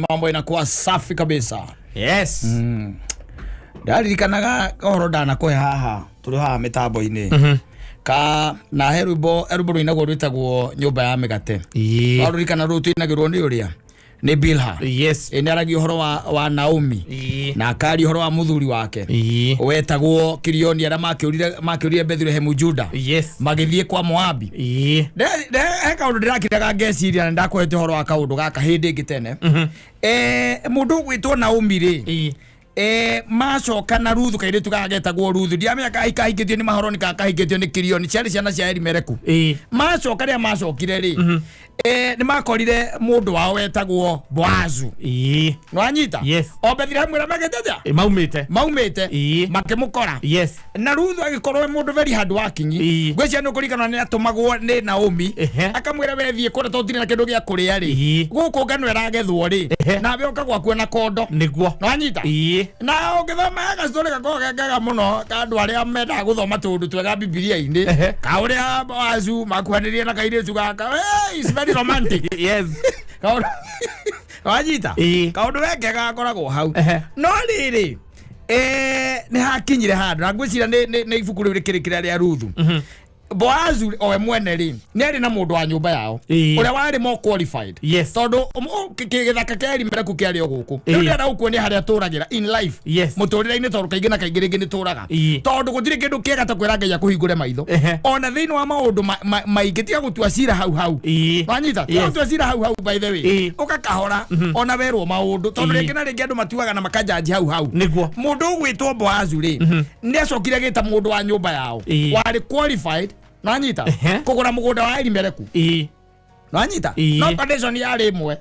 Mambo inakuwa safi kabisa. Yes. Ndaririkanaga ũhoro ndanakuhe haha tũrĩ haha mĩtambo-inĩ ka na he rwĩmbo, he rwĩmbo rũinagwo rwĩtagwo nyũmba ya mĩgate. Warũririkana rũu twinagĩrwo nĩ ũrĩa nĩ Bilha. Ĩ nĩ aragia ũhoro wa Naomi na akaria ũhoro wa mũthuri wake wetagwo Kirioni arĩa makĩũrire Bethlehem Juda magĩthiĩ kwa Moabi. He kaũndũ ndĩrakiraga ngeciria na ndakwete ũhoro wa kaũndũ gaka hĩndĩ ĩngĩ tene. Mũndũ ũgwĩtwo Naomi rĩ, macoka na Ruthu kairĩtu gaka getagwo Ruthu, ndiamenya kahikĩtio nĩ Mahoroni kana kahikĩtio nĩ Kirioni, ciarĩ ciana cia Elimeleki. Macoka rĩrĩa macokire rĩ, nĩ makorire mũndũ wao wetagwo Boazu. Nĩwanyita? Yes. O Bethlehem ĩrĩa megĩte atĩa? Maumĩte. Maumĩte. Makĩmũkora. Na Ruthu agĩkorwo e mũndũ very hard working. Ngwĩciria nĩ ũkũririkana nĩ atũmagwo nĩ Naomi. Akamwĩra we thiĩ kũrĩa tondũ ũtirĩ na kĩndũ gĩa kũrĩa rĩ. Gũkũ ngano ĩragethwo rĩ. Nawe ũka gwaku na kondo. Nĩguo. Nĩwanyita? Na ũngĩthoma gastory gakoragwo ge kega mũno ka andũ arĩa mendaga gũthoma tũũndũ twega Bibilia-inĩ. Ka ũrĩa Boazu makuhanĩrĩrie na kairĩtu gaka. Hey, it's very romantic. Yes. Kaũndũ wanyita? Kaũndũ we kega gakoragwo hau. No rĩrĩ, nĩ hakinyire handũ na ngwĩciria nĩ ibuku rĩu rĩkĩrĩ kĩrĩa rĩa Ruthu. Boazu owe mwene rĩ, nĩ arĩ na mũndũ wa nyũmba yao ũrĩa warĩ more qualified. Tondũ gĩthaka kĩa Elimeleki kĩarĩ o gũkũ. Rĩu ndĩrenda gũkuonia harĩa tũragĩra in life. Mũtũrĩre-inĩ tondũ kaingĩ na kaingĩ rĩngĩ nĩ tũraga. Tondũ gũtirĩ kĩndũ kĩega ta kwĩra Ngai akũhingũre maitho. Ona thĩinĩ wa maũndũ maingĩ tiga gũtua cira hau hau. Wanyita? Tiga gũtua cira hau hau by the way. Ũgakahora ona werwo maũndũ tondũ rĩngĩ na rĩngĩ andũ matuaga na makajanji hau hau. Nĩguo. Mũndũ ũgwĩtwo Boazu rĩ, nĩ acokire agĩta mũndũ wa nyũmba yao warĩ qualified, nĩwanyita? Kũgũra mũgũnda wa Elimeleki. Nĩwanyita? No condition yarĩ ĩmwe.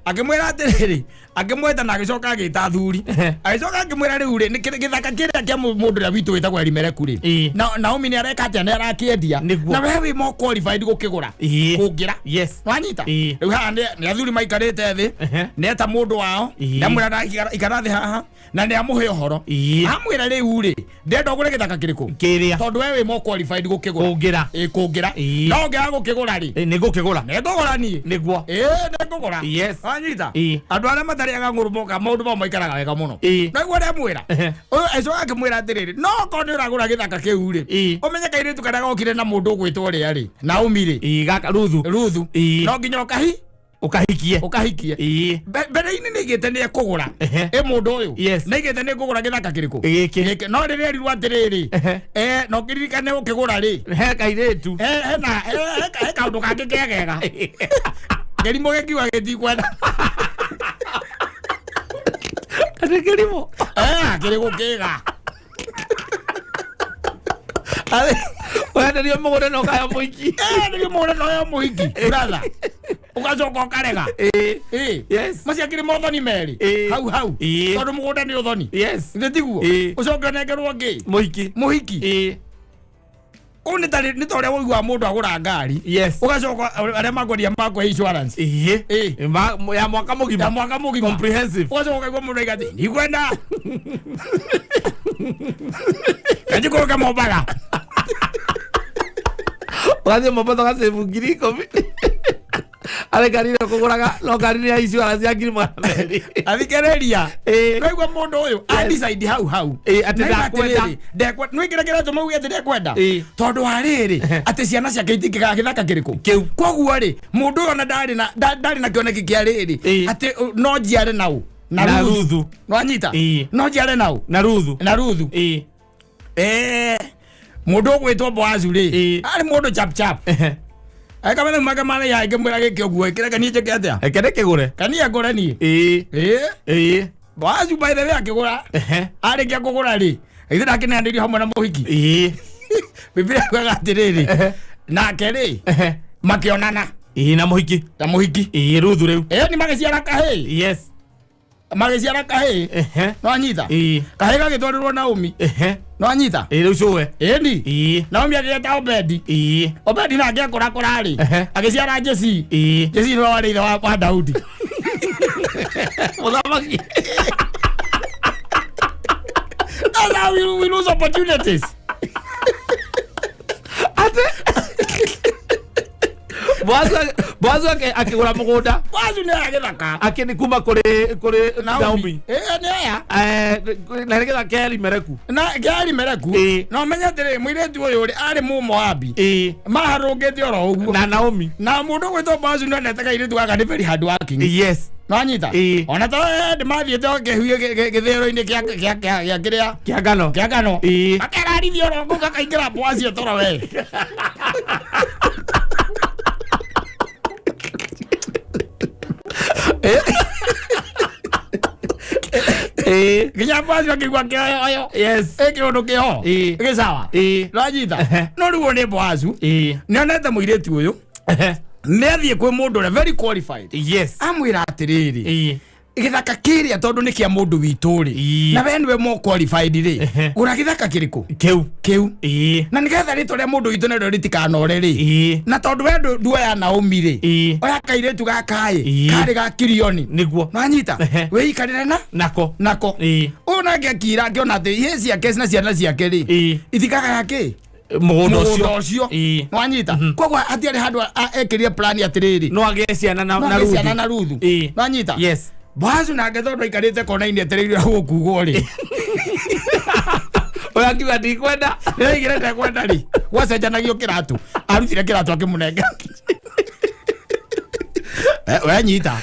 Akĩmwĩra atĩrĩrĩ, akĩmwĩta na agĩcoka agĩta athuri. Agĩcoka akĩmwĩra rĩu rĩ, nĩ gĩthaka kĩrĩa kĩa mũndũ ũrĩa witũ wĩtagwo Elimeleki rĩ. Na Naomi nĩ areka atĩa, nĩ arakĩendia. Nĩguo. Na we wĩ more qualified gũkĩgũra. Kũngĩra. Nĩwanyita? Rĩu haha nĩ athuri maikarĩte thĩ, nĩ eta mũndũ wao, nĩ amwĩra ikara thĩ haha, na nĩ amũhe ũhoro. Amwĩra rĩu rĩ, ndĩrenda ũgũre gĩthaka kĩrĩkũ? Kĩrĩa. Tondũ we wĩ more qualified gũkĩgũra. Kũngĩra. Kũngĩra. No ũngĩaga gũkĩgũra rĩ? Nĩ ngũkĩgũra. Nĩ ngũgũra niĩ. Nĩguo. Nĩ ngũgũra. Wanyita? Andũ arĩa matarĩaga ng'ũrũ moka maũndũ mao maikaraga wega mũno. No iguo ndamwĩra. Ũyũ agĩcoka akĩmwĩra atĩrĩrĩ, no okorwo nĩ ũragũra gĩthaka kĩu rĩ, ũmenye kairĩtu karĩa gokire na mũndũ ũgwĩtwo ũrĩa rĩ, Naomi rĩ. Gaka Ruthu. Ruthu. No nginya Ũkahikie. Ũkahikie. Mbere-inĩ nĩ aigĩte nĩ ekũgũra. Ĩ mũndũ ũyũ. Nĩ aigĩte nĩ ekũgũra gĩthaka kĩrĩkũ? Gĩkĩ. Gĩkĩ. No rĩrĩa erirwo atĩrĩrĩ, no kĩririkane ũkĩgũra rĩ. He kairĩtu. He kaũndũ kangĩ kegega. Kĩrimũ gĩkiuga gĩtikwenda. Atĩ kĩrimũ? Kĩrĩ gũkĩga. Wenderio mũgũnda na ũkaheo mũhiki. Wenderio mũgũnda na ũheo mũhiki, brother. Ũgacoka ũkarega. Macio akĩrĩ mothoni merĩ. Hau hau. Tondũ mũgũnda nĩ ũthoni. Githĩ tiguo? Ũcoke ũnengerwo ngĩ? Mũhiki. Mũhiki. Ũũ nĩ tarĩ, nĩ ta ũrĩa ũiguaga mũndũ agũra ngari. Ũgacoka arĩa makwendia makũhe insurance. Ya mwaka mũgima. Ya mwaka mũgima. Comprehensive. Ũgacoka ũkaigua mũndũ aiga atĩ, ndikwenda. Kanjikũrũke Mombatha. Ũgathiĩ Mombatha ũgacĩbu ngiri ikũmi. Arĩ ngari ĩrĩa ũkũgũraga, no ngari nĩ ya insurance ya ngiri magana merĩ. Athikĩrĩria. Nĩwaigua mũndũ ũyũ, a decide hau hau. Atĩ Nĩwaigua ndakwenda. atĩrĩrĩ, nĩũĩ kĩrĩa kĩratũma uge atĩ ndekwenda? Tondũ wa rĩrĩ, atĩ ciana ciake itingĩgaga gĩthaka kĩrĩkũ? Kĩu. Koguo rĩ, mũndũ ũyũ ona ndarĩ na kĩoneki kĩa rĩrĩ, atĩ no njiare nau. Na Na Ruthu. Ruthu. Nĩwanyita? No njiare nau. Na Ruthu. Na Ruthu. Mũndũ ũgwĩtwo Boazu rĩ, arĩ mũndũ chap chap. Eka mene maka mara ya ngĩmwĩra gĩkĩ ũguo, kĩreke niĩ njĩke atĩa? Reke ndĩkĩgũre. Kania ngũre niĩ. Boazu by the way akĩgũra. Arĩkia kũgũra rĩ, ithe ndakĩneanĩrio hamwe na mũhiki. Biblia yugaga atĩrĩrĩ, nake rĩ, makĩonana. Na mũhiki. Na mũhiki. Ruthu rĩu. Nĩ magĩciara kahĩĩ. Magĩciara kahĩĩ. Nĩwanyita? Kahĩĩ gagĩtwarĩrwo Naomi. Nĩwanyita? Rĩu cũwe. Ĩni. Naomi agĩeta Obedi. Obedi nake akũrakũra rĩ, agĩciara Jesi. Jesi nĩwe warĩ ithe wa Daudi. Mũthamaki. That's how we lose opportunities. Ate. Boazu akĩgũra mũgũnda. Boazu nĩ oya gĩthaka. Akĩni kuma kũrĩ Naomi. Ĩ, nĩ oya. Na nĩgetha kĩa Elimeleku. Na kĩa Elimeleku. Na ũmenye atĩrĩrĩ, mũirĩtu ũyũ rĩ, arĩ Mũmoabi. Maharũngĩte oro ũguo. Na Naomi. Na mũndũ ũgwĩtwo Boazu nĩ onete kairĩtu gaka nĩ very hard working. Yes. Nwanyita? Ona to ndĩ mathiĩte o gĩthĩro-inĩ kĩa kĩrĩa? Kĩa ngano. Kĩa ngano. Makerarithia oro kũu gakaingĩra Boazu etoro we. Nginya Boazu akĩigua kĩoyo. Yes. Ĩ kĩũndũ kĩho. Gĩ sawa. Nwanyita? No rĩu ũyũ nĩ Boazu. Nĩonete mũirĩtu ũyũ. Nĩ athiĩ kwĩ mũndũ ũrĩa very qualified. Yes. Amwĩra atĩrĩrĩ, gĩthaka kĩrĩa tondũ nĩ kĩa mũndũ witũ rĩ, na we nĩwe more qualified rĩ, gũra gĩthaka kĩrĩkũ? Kĩu. Kĩu. Na nĩgetha rĩtwa rĩa mũndũ witũ narĩo rĩtikanore rĩ, na tondũ we nduoya Naomi rĩ, oya kairĩtu gaka ĩ, karĩ ga Kirioni. Nĩguo. Nwanyita? Wĩikarĩre na? Nako. Nako. Ũyũ nake akira akĩona atĩ ihĩĩ ciake na ciana ciake rĩ, itikagaya kĩ? Mũgũnda Mũgũnda ũcio. ũcio. Nwanyita? Koguo hatiarĩ handũ ekĩrire plan atĩrĩrĩ. No agĩe ciana No na agĩe Ruthu. ciana na Ruthu. Nwanyita? Yes. Boazu nake tondũ aikarĩte kona-inĩ etereire gũkugwo rĩ. Ũyũ akiuga ndikwenda. Nĩaigire ndekwenda rĩ. Gwacenjanagio kĩratũ. Arutire kĩratũ akĩmũnengera. We nyita.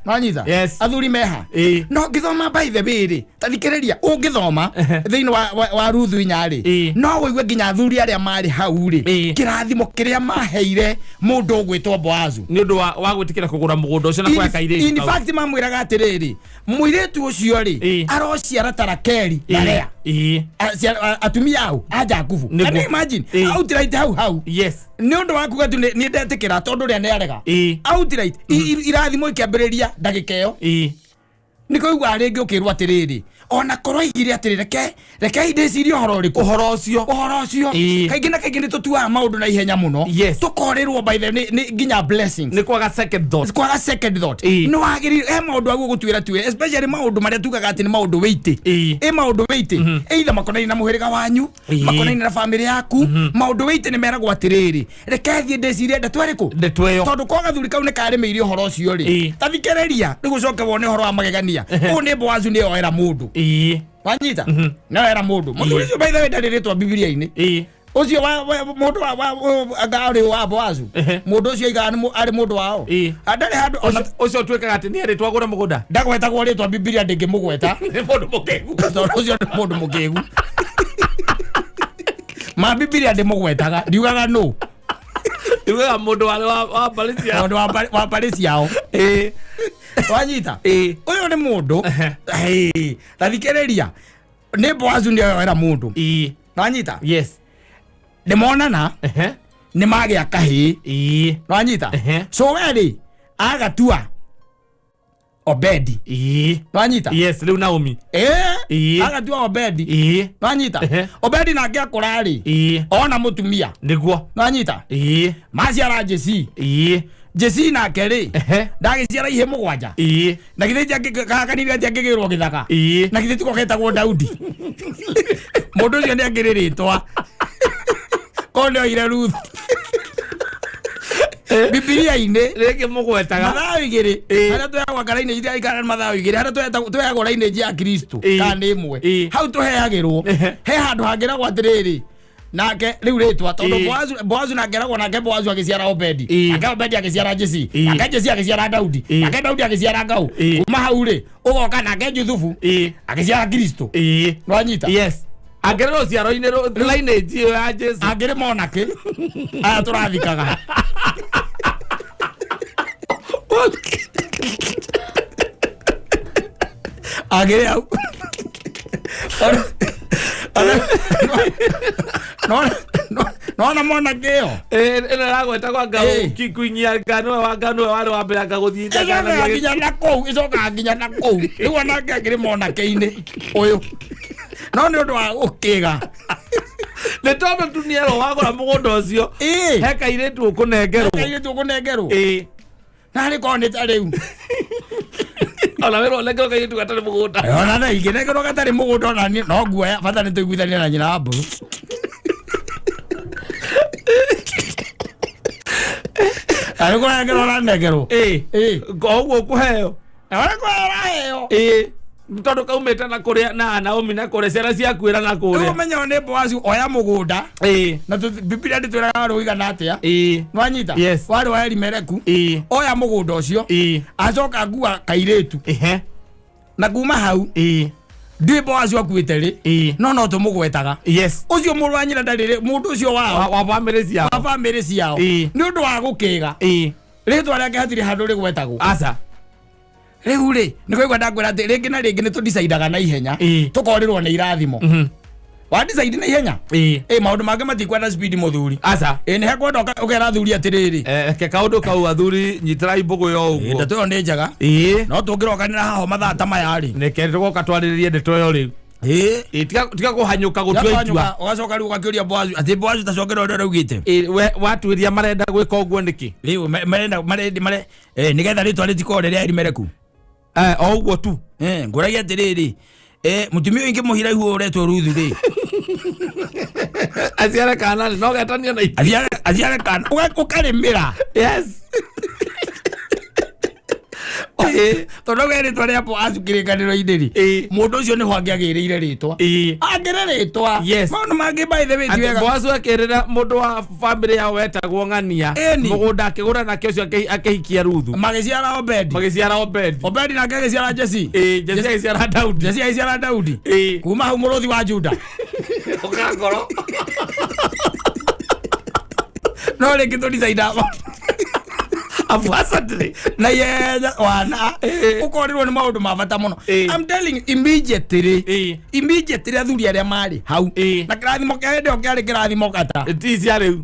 Nwanyita? Yes. Athuri meha. No ngĩthoma by the way rĩ, ta thikĩrĩria, ũngĩthoma thĩinĩ wa Ruthu inya rĩ, no ũigue nginya athuri arĩa marĩ hau rĩ, kĩrathimo kĩrĩa maheire mũndũ ũgwĩtwo Boazu. Nĩ ũndũ wa gwĩtĩkĩra kũgũra mũgũnda ũcio na kuoya kairĩtu In kau. fact mamwĩraga atĩrĩrĩ, mũirĩtu ũcio rĩ, arociara ta Rakeli na Lea. Atumia ao a Jakubu. Nĩguo. Can you imagine? Outright hau hau. Yes. Nĩ ũndũ wa kuga tu nĩ ndetĩkĩra tondũ ũrĩa nĩ arega. Outright, irathimo ikĩambĩrĩria ndagĩka ĩyo. Nĩ kũigua rĩngĩ ũkĩrwo atĩrĩrĩ, ona korwo aigire atĩrĩ, reke ndĩcirie ũhoro ũrĩkũ? Ũhoro ũcio. Ũhoro ũcio. Kaingĩ na kaingĩ nĩ tũtuaga maũndũ na ihenya mũno. Yes. Tũkorĩrwo by the nĩ nginya blessings. Nĩ kwaga second thought. Kwaga second thought. Nĩ wagĩrĩire, he maũndũ aguo gũtuĩra tuĩre, especially maũndũ marĩa tugaga atĩ nĩ maũndũ wĩitĩ. Ĩ maũndũ wĩitĩ. Either makonainie na mũhĩrĩga wanyu, makonainie na famĩlĩ yaku, maũndũ wĩitĩ nĩ meragwo atĩrĩrĩ, reke thiĩ ndĩcirie ndeto ĩrĩkũ? Ndeto ĩyo. Tondũ kwa gathuri kau nĩ karĩmĩire ũhoro ũcio rĩ. Ta thikĩrĩria, rĩu ũcoke wone ũhoro wa magegania. Ũyũ nĩ Boazu nĩ oera mũndũ. Wanyita? Nĩ oera mũndũ. Mũthuri ũcio by the way ndarĩ rĩtwa Bibilia-inĩ. Ũcio wa mũndũ wa anga arĩ wa Boazu. Mũndũ ũcio aigaga nĩ arĩ mũndũ wao. Ndarĩ handũ ona Ũcio ũtuĩkaga atĩ nĩ erĩtwo agũre mũgũnda. Ndagwetagwo rĩtwa Bibilia ndĩngĩmũgweta. Nĩ mũndũ mũkĩgu. Tondũ ũcio nĩ mũndũ mũkĩgu. Ma Bibilia ndĩmũgwetaga, ndiugaga nũ. Ndiugaga mũndũ warĩ wa mbarĩ ciao. Mũndũ wa mbarĩ ciao. Wanyita? Ũyũ nĩ mũndũ. Ta thikĩrĩria. Nĩ Boazu nĩ oera mũndũ. Wanyita? Yes. Nĩmonana, nĩ magĩa kahĩĩ. Wanyita? So we rĩ, agatua Obedi. Wanyita? Yes, rĩu Naomi. Agatua Obedi. Wanyita? Obedi nake akũra rĩ, ona mũtumia. Nĩguo. Wanyita? Maciara Jesi. Jesi nake rĩ, ndagĩciara ihĩ mũgwanja. Na githĩ kanini atiangĩgĩrwo gĩthaka. Na githĩ tiko getagwo Daudi. Mũndũ ũcio nĩ angĩrĩ rĩtwa. Korwo nĩ oire Ruth. Bibilia-inĩ. Rĩngĩ mũgwetaga. Mathayo igĩrĩ. Harĩa tũheagwo ngara-inĩ iria ikara nĩ Mathayo igĩrĩ. Harĩa tũheagwo lineage ya Kristo. Kana nĩ ĩmwe. Hau tũheagĩrwo. He handũ hangĩragwo atĩrĩrĩ. Nake rĩu rĩtwa tondũ Boazu nake eragwo nake Boazu agĩciara Obedi. Nake Obedi agĩciara Jesi. Nake Jesi agĩciara Daudi. Nake Daudi agĩciara Ngau. Kuma hau rĩ, ũgoka nake Juthubu agĩciara Kristo. Nĩwanyita? Yes. Angĩrĩ rũciaro-inĩ lineage ĩyo ya Jesu. Angĩrĩ monake. Aya tũrathikaga. Angĩrĩ hau. Nona monake ĩyo. Ĩno ĩragweta kwa Ngau, kuinyia ngano wa ngano warĩ wa mbere anga gũthiĩ Ĩcokaga nginya na kũu, ĩcokaga nginya na kũu. Rĩu onake angĩrĩ monake-inĩ ũyũ. No nĩ ũndũ wa gũkĩga. Nĩ tondũ tu nĩ erwo wagũra mũgũnda ũcio. He kairĩtu ũkũnengerwo. He kairĩtu ũkũnengerwo. Na rĩ korwo nĩ ta rĩu. Ona wĩrwo ũnengerwo kairĩtu gatarĩ mũgũnda. Ona na ingĩnengerwo gatarĩ mũgũnda ona niĩ no nguoya, bata nĩ tũiguithanie na nyina wa mbũrũ. Kana kũnengerwo ũranengerwo? Ĩ. Ĩ. O ũguo ũkũheo. Na ũrĩa kũheo ũraheo. Ĩ, tondũ kaumĩte na kũrĩa na Naomi na kũrĩa ciana ciakuĩra na Rĩu kũrĩa. ũmenye nĩ Boazu oya mũgũnda. Ĩ. Na Bibilia ndĩtwĩraga warĩ ũigana atĩa. Ĩ. Nwanyita? Yes. Warĩ wa Elimeleku. Ĩ. Oya mũgũnda ũcio. Ĩ. Acoka ngua kairĩtu. Ehe. Na kuma hau Ĩ. ndiũĩ Boazu akuĩte rĩ. Ĩ. No tũmũgwetaga. Yes. Ũcio mũrũ wa nyina ndarĩ rĩ, mũndũ ũcio wao. Wa bamĩrĩ ciao. Wa bamĩrĩ ciao. Ĩ. Nĩ ũndũ wa gũkĩga. Ĩ. Rĩtwa rĩake hatirĩ handũ rĩgwetagwo. Aca. Rĩu rĩ, nĩ kũigua ndakwĩra atĩ rĩngĩ na rĩngĩ nĩ tũdecidaga na ihenya. Ĩ. Tũkorĩrwo nĩ irathimo. Wa decide na ihenya. Ĩ. Ĩ, maũndũ mangĩ matikwenda speed mũthuri. Aca. Ĩ, nĩ hekwenda ũkera athuri atĩrĩrĩ. Reke kaũndũ kau athuri nyitĩrai mbũgũ yo Ĩ, ũguo. ndeto ĩyo nĩ njega. Ĩ. No tũngĩrokanĩra haho mathaa ta maya rĩ. Reke tũgoka twarĩrĩrie ndeto ĩyo rĩu. Ĩ. Ĩ, tiga kũhanyũka gũtua itua. Ũgacoka rĩu ũgakĩũria Boazu atĩ Boazu tacokera ũrĩa ũraugĩte. Ĩ, we watuĩria marenda gwĩka ũguo nĩkĩ? Rĩu marenda mare nĩgetha rĩtwa rĩtikorwo rĩrĩa Elimeleku. O ũguo tu. Ngũragia atĩrĩrĩ, mũtumia ũyũ ingĩmũhiraihu ũretwo Ruthu rĩ. Aciare kana no getania na Aciare kana ũkarĩmĩra. Yes. Ĩ. Tondũ we rĩtwa rĩa Boazu kĩrĩkanĩro-inĩ rĩ. Ĩ. Mũndũ ũcio nĩho angĩagĩrĩire rĩtwa. Ĩ. Angĩrĩ rĩtwa. Yes. Maũndũ mangĩ by the way ti Atĩ wega. Boazu akĩrĩra mũndũ wa bamĩrĩ yao wetagwo Ng'ania Ĩni. mũgũnda akĩgũra nake ũcio akĩhikia Ruthu Magĩciara Obedi. magĩciara Obedi. Obedi nake agĩciara Jesse. Ĩ, Jesse agĩciara Daudi. Jesse agĩciara Daudi. Ĩ. Kuma hau mũrũthi wa Juda. Ũkangoro. No rĩngĩ tũdecide Unfortunately. na ihenya wana Ĩ. ũkorirwo nĩ maũndũ ma bata mũno. Ĩ. I'm telling you, immediately. Ĩ. Immediately athuri arĩa marĩ hau. Ĩ. Na kĩrathimo kĩa hĩndĩ ĩyo kĩarĩ kĩrathimo kata. Ti cia rĩu.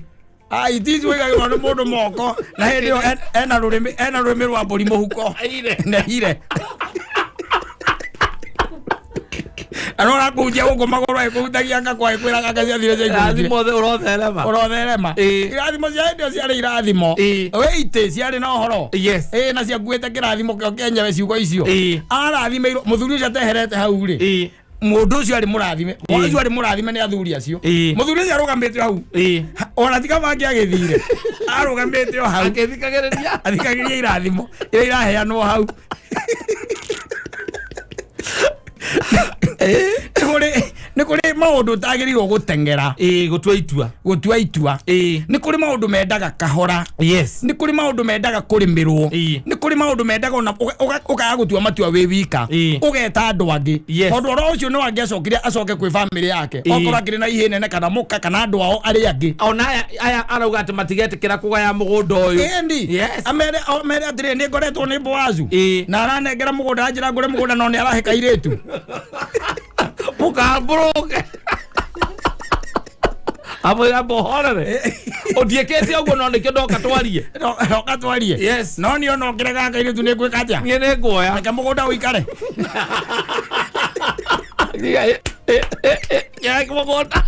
Ai tici wĩigagĩrwo nĩ mũndũ moko na hĩndĩ ĩyo ena rũrĩmĩ rwa mbũri mũhuko. Ire. Na ire. Ano ũrakũhutia gũkũ magũrũ agĩkũhutagia ngakwa agĩkwĩraga anga ciathire ciaikũrũkire. Irathimo othe ũrotherema. Ũrotherema. Ĩ. Irathimo cia hĩndĩ ĩyo ciarĩ irathimo. Ĩ. Wĩitĩ ciarĩ na ũhoro. Yes. Ĩ, na ciakuĩte kĩrathimo kĩo kĩenyewe ciugo icio. Ĩ. Arathimĩirwo mũthuri ũcio ateherete hau rĩ. Ĩ. Mũndũ ũcio arĩ mũrathime. Ĩ. Ũcio arĩ mũrathime nĩ athuri acio. Ĩ. Mũthuri ũcio arũgamĩte hau. Ĩ. Ona ti kaba angĩagĩthire. Arũgamĩte o hau. Akĩthikagĩrĩria. Athikagĩrĩria irathimo iria iraheanwo hau. Nĩ kũrĩ maũndũ ũtagĩrĩirwo gũteng'era. Ĩ, gũtua itua. Gũtua itua. Ĩ. Nĩ kũrĩ maũndũ mendaga kahora. Yes. Nĩ kũrĩ maũndũ mendaga kũrĩmĩrwo. Ĩ. Nĩ kũrĩ maũndũ mendaga ona ũkaga gũtua matua wĩ wika. Ĩ. Ũgeta andũ angĩ. Yes. Tondũ ũhoro ũcio no angĩacokire acoke kwĩ bamĩrĩ yake. Ĩ. Okorwo akĩrĩ na ihĩĩ nene kana mũka kana andũ ao arĩa angĩ. Ona aya arauga atĩ matigetĩkĩra kũgaya mũgũnda ũyũ. Ĩndi. Yes. Amere atĩrĩ nĩ ngoretwo nĩ Boazu. Ĩ. Na aranengera mũgũnda anjĩra ngũre mũgũnda no nĩ arahe kairĩtu. Mũkambũrũke. Amwĩra mbohorere. Ũndiĩkĩte ũguo no nĩkĩo ndoka twarie. Ndoka twarie. Yes. No niĩ ona ũngĩrega kairĩtu nĩ ngwĩka atĩa? Niĩ nĩ nguoya. Reke mũgũnda ũikare. Mũgũnda.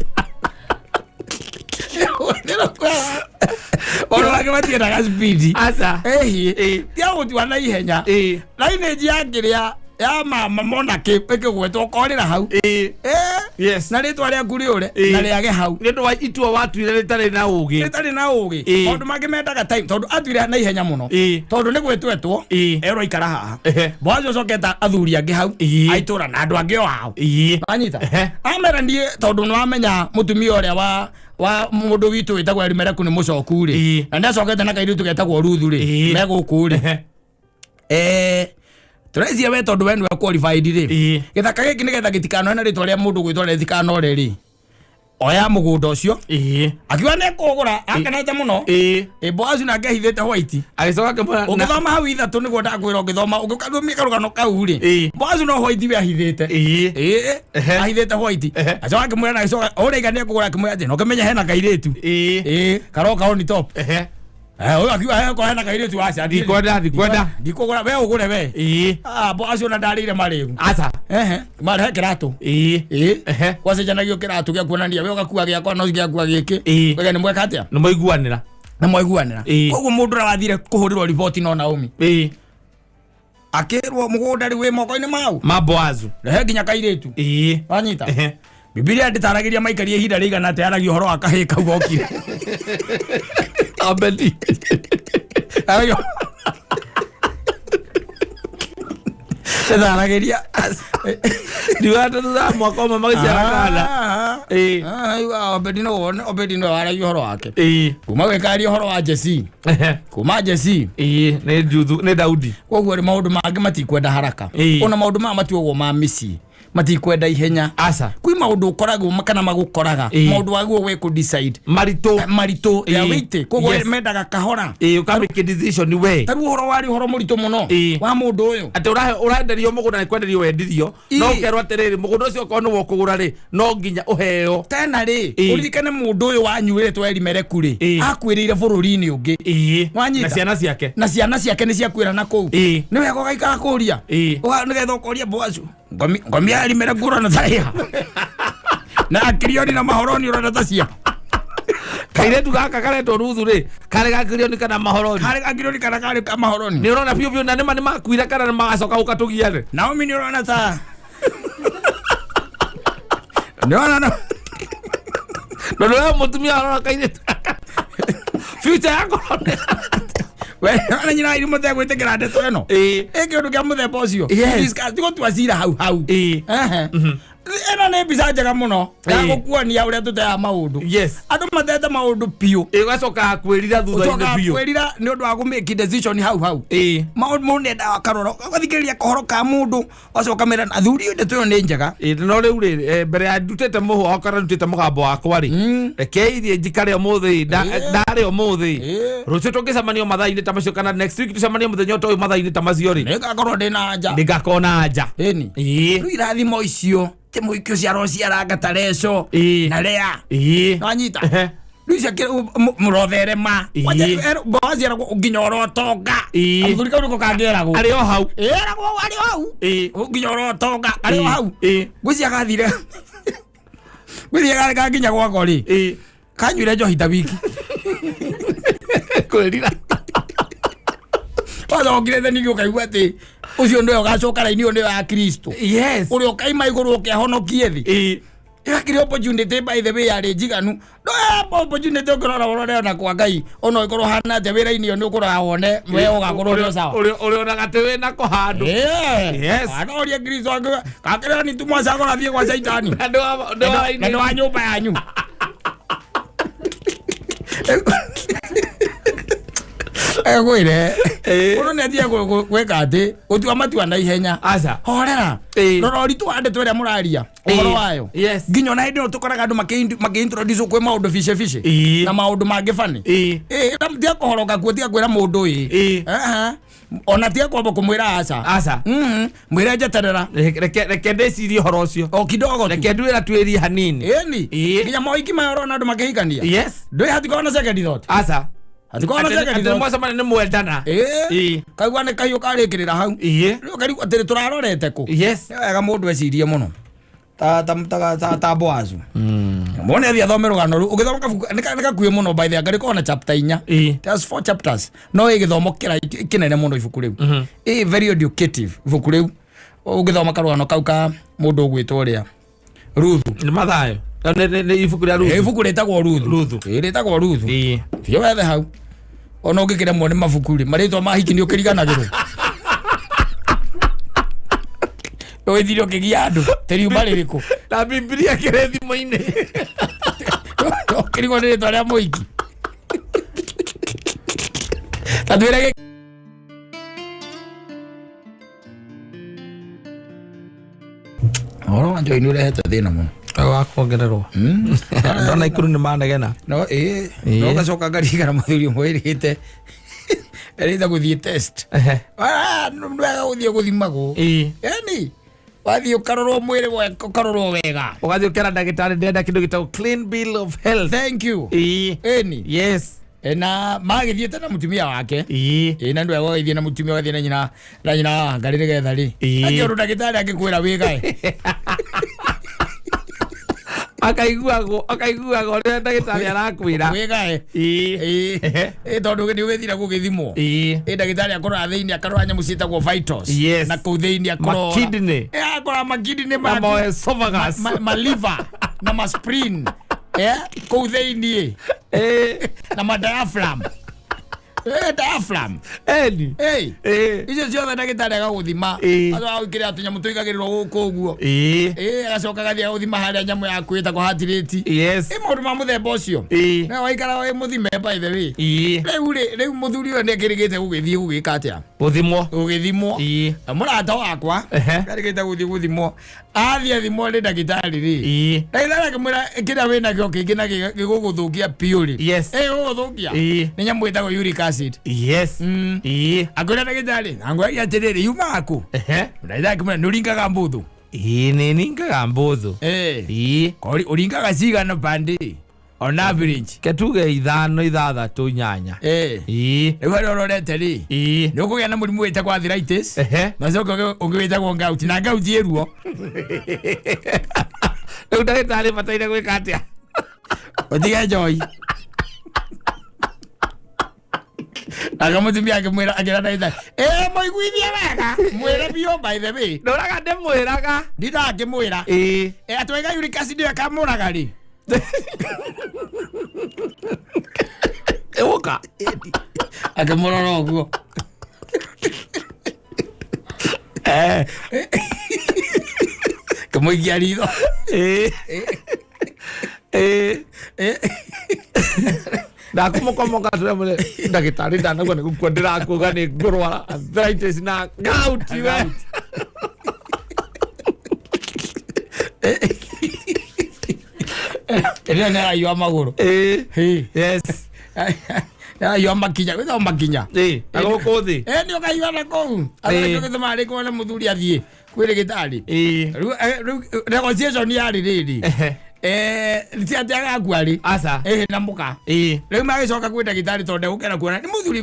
Maũndũ mangĩ matiendaga speed. Aca. Ĩhi. Ĩ. Tiga gũtua na ihenya. Ĩ. Lineage ya kĩrĩa ya mama monake ĩkĩgwetwo ũkorĩra hau. Ĩ. Ĩ. Yes. Na rĩtwa rĩaku rĩũre Ĩ. na rĩage hau. Nĩ ũndũ wa itua watuire rĩtarĩ na ũgĩ. Rĩtarĩ na ũgĩ. Ĩ. Maũndũ mangĩ mendaga time tondũ atuire na ihenya mũno. Ĩ. Tondũ nĩ gwĩtwetwo Ĩ. erwo ikara haha. Ehe. Boazu acoketa athuri angĩ hau. Ĩ. A itũra na andũ angĩ o hau. Ĩ. Wanyita? Ehe. Amera niĩ tondũ nĩ wamenya mũtumia ũrĩa wa mũndũ witũ wĩtagwo Elimeleku nĩ mũcoku rĩ. Ĩ. Na nĩ acokete na kairĩtu getagwo Ruthu rĩ. Ĩ. Me gũkũ rĩ. Ehe. Tũreciria we tondũ we nĩwe qualified rĩ. Ĩ. Gĩthaka gĩkĩ nĩgetha gĩtikanoe na rĩtwa rĩa mũndũ gwĩtwo rĩtikanore rĩ. Oya mũgũnda ũcio. Ĩ. Akiuga nĩ ekũgũra akenete mũno. Ĩ. Ĩ, Boazu nake ahithĩte white. Agĩcoka akĩmwĩra Ũngĩthoma hau ithatũ nĩguo ndakwĩra ũngĩthoma ũngĩkarũmia karũgano kau rĩ. Ĩ. Boazu no white we ahithĩte. Ĩ. Ĩ. Ehe. Ahithĩte white. Ehe. Acoka akĩmwĩra na agĩcoka ũraiga nĩ ekũgũra akĩmwĩra atĩ no kĩmenye hena kairĩtu. Ĩ. Ĩ, karoka on top. Ehe. Ũyũ akiuga he ko hena kairĩtu aca. Ndikwenda, ndikwenda. Ndikũgũra we ũgũre we. Ĩ. Ah, Boazu ona ndarĩire marĩgu. Aca. Ehe, marehe kĩratũ. Ĩ. Ĩ. Ehe. Gwacenjanagio kĩratũ gĩa kuonania we ũgakua gĩakwa no gĩakua gĩkĩ. Ĩ. Wega nĩ mweka atĩa? Nĩ mwaiguanĩra. Nĩ mwaiguanĩra. Ĩ. Koguo mũndũ ũrĩa wathire kũhũrĩrwo riboti no Naomi. Ĩ. Akĩrwo mũgũnda rĩu wĩ moko-inĩ mau. Ma Boazu. Rehe nginya kairĩtu. Ĩ. Wanyita? Ehe. Bibilia ndĩtaragĩria maikaria ihinda rĩigana atĩa yaragia ũhoro wa kahĩĩ kau gokire. Obedi. Aragia Ndarageria. Ndiuga atĩ thutha wa mwaka ũmwe magĩciara kana. Ĩĩ. Obedi no wone Obedi no waragia ũhoro wake. Ĩĩ. Kuma gwĩkaria ũhoro wa Jesse. Kuma Jesse. Ĩĩ, nĩ Juthu, nĩ Daudi. Koguo rĩ maũndũ mangĩ matikwenda haraka. Ĩĩ. Ona maũndũ maya matuagwo ma mĩciĩ matikwenda ihenya. Aca. Kwĩ maũndũ ũkoragwo kana magũkoraga. Ĩĩ. Maũndũ wagwo we kũ decide. Maritũ. Maritũ ya Ĩĩ. wĩitĩ. Koguo Yes. mendaga kahora. Ĩĩ, ũkamake decision we. Ta rĩu ũhoro warĩ ũhoro mũritũ mũno Ĩĩ. wa mũndũ ũyũ. Atĩ ũrenderio mũgũnda nĩ kwenderio wendirio, no Ĩĩ. ũkerwo atĩrĩrĩ, mũgũnda ũcio okorwo nĩwe ũkũgũra rĩ, no nginya ũheo. Tena rĩ, Ĩĩ. ũririkane mũndũ ũyũ wanyu wĩrĩtwo Elimeleku rĩ, Ĩĩ. akuĩrĩire bũrũri-inĩ ũngĩ. Ĩĩ. Wanyita? Na ciana ciake. Na ciana ciake nĩ ciakuĩra na kũu. Ĩĩ. Nĩ wega ũgaikara kũria. Ĩĩ. Nĩgetha ũkoria Boazu. Ngomi ya Elimeleku ũrona ta ĩha. Na akirioni na mahoroni ũrona ta cia. Kairĩtu gaka karetwo Ruthu rĩ, karĩ ga kirioni kana mahoroni? Karĩ ga kirioni kana karĩ ka mahoroni? Nĩ ũrona biũ biũ na nĩma nĩmakuire kana nĩmagacoka gũka tũgia rĩ? Naomi nĩ ũrona ta. Nĩ ũrona no. Na nĩ we mũtumia ũrona kairĩtu gaka. Future yako ũrona. We, ona nyina irimũ tegwĩtĩkĩra ndeto ĩno. Ĩĩ. Ĩ kĩũndũ kĩa mũthemba ũcio. Yes. Discuss, tigũtua cira hau hau. Ĩĩ. Ehe. Ĩno nĩ mbica njega mũno ya Ĩĩ. gũkuonia ũrĩa tũteaga maũndũ. Yes. Andũ matete maũndũ biũ. Ĩĩ, ũgacoka kwĩrira thutha-inĩ Ũcokaga biũ. kwĩrira nĩ ũndũ wa kũ-make decision hau hau. Ĩĩ. Maũndũ mũndũ nĩendaga akarora, ũgathikĩrĩria kohoro ka mũndũ, ũgacoka ũkamwĩra, athuri ndeto ĩyo nĩ njega. Ĩĩ, no rĩu rĩ, mbere ya ndutĩte mũhwa kana ndutĩte mũgambo wakwa rĩ, reke ithiĩ njikare ũmũthĩ, ndarĩ ũmũthĩ. Ĩĩ. Rũciũ tũngĩcemania mathaa-inĩ ta macio kana next week tũcemanie mũthenya ta ũyũ mathaa-inĩ ta macio rĩ, Nĩngakorwo ndĩna anja. nĩngakorwo na anja. Ĩni. Ĩĩ. Rĩu irathimo icio ti mũhiki ũcio arociaranga ta Reco Ĩĩ. na Lea. Ĩĩ. Nĩwanyita? Ehe. Rĩu icio mũrotherema. Ĩĩ. Boazi eragwo nginya ũrotonga. Ĩĩ. Gathuri kau nĩko kangĩeragwo. Arĩ o hau. Ĩragwo arĩ o hau. Ĩĩ. Nginya ũrotonga arĩ o Ĩĩ. hau. Ĩĩ. Ngwĩciria gathire. Ngwĩciria gakinya gwako rĩ. Ĩĩ. Kanyuire njohi ta wiki. Kwĩrira. Wacokire the ningĩ ũkaigua atĩ ũcio nĩwe ũgacoka raini ĩyo nĩyo ya Kristo. Yes. Ũrĩa ũkaima igũrũ ũkehonokie thĩ. Ĩĩ. Ĩgakĩrĩ opportunity by the way yarĩ njiganu. No opportunity ũngĩrora ũrore ona kwa Ngai ona ũngĩkorwo hana atĩa wĩra-inĩ ũyũ nĩ ũkũrora wone we ũgakorwo ũrĩ o sawa. Ũrĩa onaga atĩ wĩna ko handũ. Ĩĩ. Yes. Anoria Kristo akiuga, kakĩrĩra nĩ tumwa cakora thiĩ gwa Caitani. Na nĩ wa- nĩ wa Na nĩ wa nyũmba yanyu. Egwĩre. Ĩĩ. Mũndũ nĩ athiaga gwĩka atĩ gũtua matua na ihenya. Aca. Horera. Ĩĩ. Rora ũritũ wa ndeto ĩrĩa mũraria ũhoro Ĩĩ. wayo. Yes. Nginya ona hĩndĩ ĩyo tũkoraga andũ makĩ-introduce kwĩ maũndũ bice bice. Ĩĩ. Na maũndũ mangĩ bani. Ĩĩ. Ĩĩ, na tiga kũhoroka kuo tiga kwĩra mũndũ ĩĩ. Ĩĩ. Aha. Ona tiga kwamba kũmwĩra aca. Aca. Mwĩre njeterera. Reke ndĩcirie ũhoro ũcio. O kidogo tu. Reke nduĩra tuĩrie hanini. Ĩni. Ĩĩ. Nginya mohiki maya ũrona andũ makĩhikania. Yes. Ndũĩ hatikoragwo na second thought. Aca. Hatikoragwo na second Atĩ thought. mwacemania nĩ mwendana. Ĩĩ. Ĩĩ. Kaigua nĩ kahiũ karĩkĩrĩra hau. Ĩĩ. Rĩu karigwo atĩrĩ tũrarorete kũ. Yes. Nĩ wega mũndũ ecirie mũno. Ta Boazu. Mone athiĩ athome rũgano rũu. Ũgĩthoma kabuku nĩ gakuhĩ mũno by the way, ngarĩkorwo na chapter 4. Ĩĩ. There's 4 chapters. No ĩ gĩthomo kĩnene mũno ibuku rĩu. Ĩ very educative ibuku rĩu. Ũgĩthoma karũgano kau ka mũndũ ũgwĩtwo ũrĩa Ruthu. Nĩ Mathayo. Nĩ ibuku rĩa Ruthu. Ibuku rĩtagwo Ruthu. Ruthu. Ĩ rĩtagwo Ruthu. Ĩĩ. Thiĩ wethe hau. Ona ũngĩkĩremwo nĩ mabuku rĩ, marĩtwa ma hiki nĩ ũkĩriganagĩrwo. Ũgĩthire ũkĩgia andũ, tĩriuma rĩrĩkũ? Na Bibilia kĩrĩ thimũ-inĩ. Ũkĩrigwo nĩ rĩtwa rĩa mũhiki. Ta twĩre Ũhoro wa njohi nĩ ũrehete thĩna mũno. Wa kuongererwo. Ndona ikuru nĩ manegena. No, ĩĩ. Ĩĩ. No gacoka ngarigana mũthuri ũmwe ĩrĩte. Erĩte gũthiĩ test. Ehe. Nĩ wega gũthiĩ gũthimagwo. Ĩĩ. Ĩni. Wathiĩ ũkarorwo mwĩrĩ ũkarorwo wega. Ũgathiĩ ũkera ndagĩtarĩ ndĩrenda kĩndũ gĩtagwo clean bill of health. Thank you. Ĩĩ. Ĩni. Yes. Na magĩthiĩte na mũtumia wake. Ĩĩ. Ĩĩ, na nĩ wega ũgagĩthiĩ na mũtumia ũgathiĩ na nyina wa Ngarĩ nĩgetha rĩ. Ĩĩ. Angĩũndũ ndagĩtarĩ angĩkwĩra wĩgae. Akaiguagwo ũrĩa ndagĩtarĩ arakwĩra. Wĩgae. Ĩĩ. Ĩĩ. Ĩĩ, tondũ nĩ ũgĩthire gũgĩthimwo. Ĩĩ. Ĩĩ, ndagĩtarĩ akoraga thĩinĩ akarora nyamũ ciĩtagwo vitals. Yes. Na kũu thĩinĩ akorora. Makidney. Ĩĩ, akora makidney Na maku. ma esophagus. Ma liver na ma spleen. Kũu thĩinĩ. Ĩĩ. Na ma diaphragm. Diaphragm. Eni. Ĩ. Ĩ. Icio ciothe ndagĩtarĩ agagũthima. Ĩ. Agagwĩkĩrĩra tũnyamũ tũigagĩrĩrwo gũkũ ũguo. Ĩ. Ĩ, agacoka agathiĩ agũthima harĩa nyamũ yaku ĩtagwo heart rate. Yes. Ĩ, maũndũ ma mũthemba ũcio. Ĩ. Na waikara wĩ mũthime, by the way. Ĩ. Rĩu rĩ, rĩu mũthuri ũyũ nĩ akĩrĩgĩte gũgĩthiĩ gũgĩka atĩa? Gũthimwo. Gũgĩthimwo. Ĩ. Na mũrata wakwa Ehe. arĩgĩte gũthiĩ gũthimwo, athiĩ athimwo nĩ ndagĩtarĩ rĩ, Ĩ. ndagĩtarĩ akĩmwĩra kĩrĩa wĩnakĩo kĩngĩ na gĩgũgũthũkia biũ rĩ, Yes. ĩgũgũthũkia Ĩ. nĩ nyamũ ĩtagwo uric acid. Yes. Ĩ. Akĩra ndagĩtarĩ, angwĩragia atĩrĩrĩ, yumaga kũ? Ehe. Ndagĩtarĩ akĩmwĩra, nĩ ũringaga mbũthũ? Ĩ, nĩ ningaga mbũthũ. Eh. Ĩ. Kori ũringaga cigana pande on average? Ke tuge 5, 6, 8. Eh. Ĩ. Rĩu harĩa ũrorete rĩ, Ĩ. nĩ ũkũgĩa na mũrimũ wĩtagwo arthritis, Ehe. na ũcoke ũngĩ wĩtagwo gout, na gout ĩ ruo. Rĩu ndagĩtarĩ bataire gwĩka atĩa? Ũtige njohi. Aka mũtumia akĩmwĩra, akĩra ndagĩtarĩ, ĩ mũiguithie wega, mwĩre biũ, by the way. Ndũraga ndĩmwĩraga. Ndindakĩmwĩra. Ĩ. Ĩ, atwaiga uric acid ĩyo ĩkamũraga rĩ. Ĩgũka. Akĩmũrora ũguo. Eh. Kĩmũikia ritho. Ĩ. Ĩ. Ndakũmũkomoka tũrĩa ndagĩtarĩ ndanauga nĩ gũkua ndĩrakuga nĩ ngũrwara arthritis na gout we. Ĩrĩa nĩ araiua magũrũ. Ĩ. Hĩ. Yes. Nĩ araiua makinya, gwĩtagwo makinya. Ĩ, na gũkũ thĩ. Ĩ, nĩ ũkaigua na kũu. Ĩ. Atĩ gĩtũma rĩ kuona mũthuri athiĩ kwĩ rĩgĩtarĩ. Ĩ. Rĩu rĩu negotiation yarĩ rĩrĩ. Ehe. Ti atĩ agakua rĩ. Aca. Ĩ, na mũka. Ĩ. Rĩu magĩcoka kwĩ ndagĩtarĩ tondũ ndegũkena kuona nĩ mũthuri,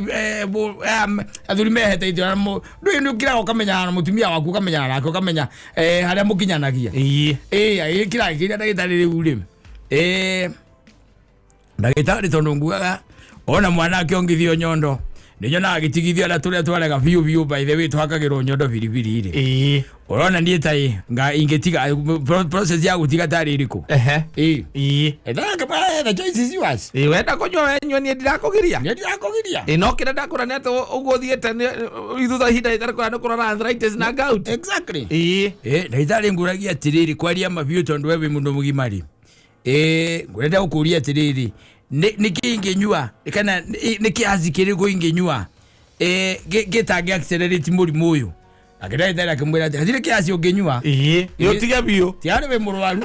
athuri mehete itĩ ndũĩ nĩ ũkiraga ũkamenyana na mũtumia waku, ũkamenyana nake, ũkamenya harĩa mũkinyanagia. Ĩ. Ĩ, agĩkira akĩria ndagĩtarĩ rĩu rĩ, ndagĩtarĩ, tondũ ngugaga ona mwana akĩongithio nyondo nĩ nyonaga agĩtigithio na tũrĩa twarega biũ biũ, by the way, twakagĩrwo nyondo biribiri rĩ, Ĩ. ũrona niĩ ta ĩ nga ingĩtiga, process ya gũtiga tarĩ ĩrĩkũ? Ehe. Ĩ. Ĩ. Ĩ, the choice is yours. Ĩ, wenda kũnyua wenyua, niĩ ndirakũgiria. Nĩ ndirakũgiria. Ĩ, no kĩrĩa ndakũra nĩ atĩ ũguo ũthiĩte thutha ihinda rĩtarĩ kũraya nĩ kũrora arthritis na gout. Exactly. Ĩ. Ĩ, ndagĩtarĩ, ngũragia atĩrĩrĩ, kwaria mabiũ, tondũ we wĩ mũndũ mũgima rĩ, ĩ, ngwenda gũkũria atĩrĩrĩ, nĩ kĩ ingĩnyua kana nĩ kĩaci kĩrĩkũ ingĩnyua gĩtangĩ accelerate mũrimũ ũyũ? Ake ndagĩtarĩ akĩmwĩra atĩ hatirĩ kĩaci ũngĩnyua. Ĩ, nĩ ũtige biũ. Tiarĩ wĩ mũrwaru.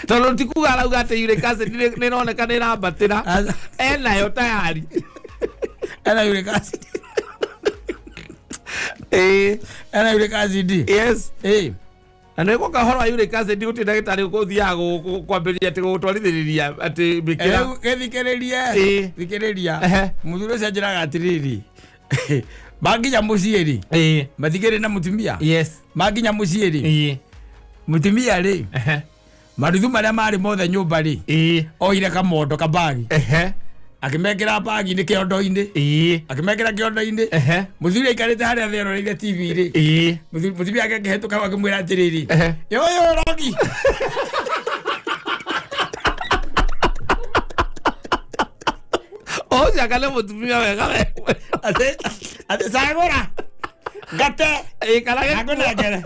Tondũ ti kuga arauga atĩ uric acid nĩ ĩroneka nĩ ĩrambatĩra. Aca. Enayo tayari. Ena uric acid. Ĩ. Ena uric acid. Yes. Ĩ. Na nĩ gũka ũhoro wa uric acid, gũtirĩ ndagĩtarĩ ũgũthiaga kwambĩrĩria atĩ gũgũtwarithĩrĩria atĩ mĩkĩra. Rĩu gĩthikĩrĩrie. Ĩ. Thikĩrĩria. Ehe. Mũthuri ũcio anjĩraga atĩrĩrĩ, makinya mũciĩ rĩ, Ĩ. matigĩrĩ na mũtumia, Yes. makinya mũciĩ rĩ, Ĩ. mũtumia rĩ, Ehe. maruthu marĩa marĩ mothe nyũmba rĩ, Ĩ. oire kamondo kabagi, Ehe. akĩmekĩra bagi-inĩ, kĩondo-inĩ. Ĩ. Akĩmekĩra kĩondo-inĩ. Ehe. Mũthuri aikarĩte harĩa thĩ eroreire TV rĩ, Ĩ. Mũtumia ake akĩhetũka hau akĩmwĩra atĩrĩrĩ, Ehe. "Ĩ, ũyũ rogi." Ũcio anga nĩ mũtumia wega we. Atĩ cagũra ngate. Ĩ, kana gĩkuo. Akũnengere.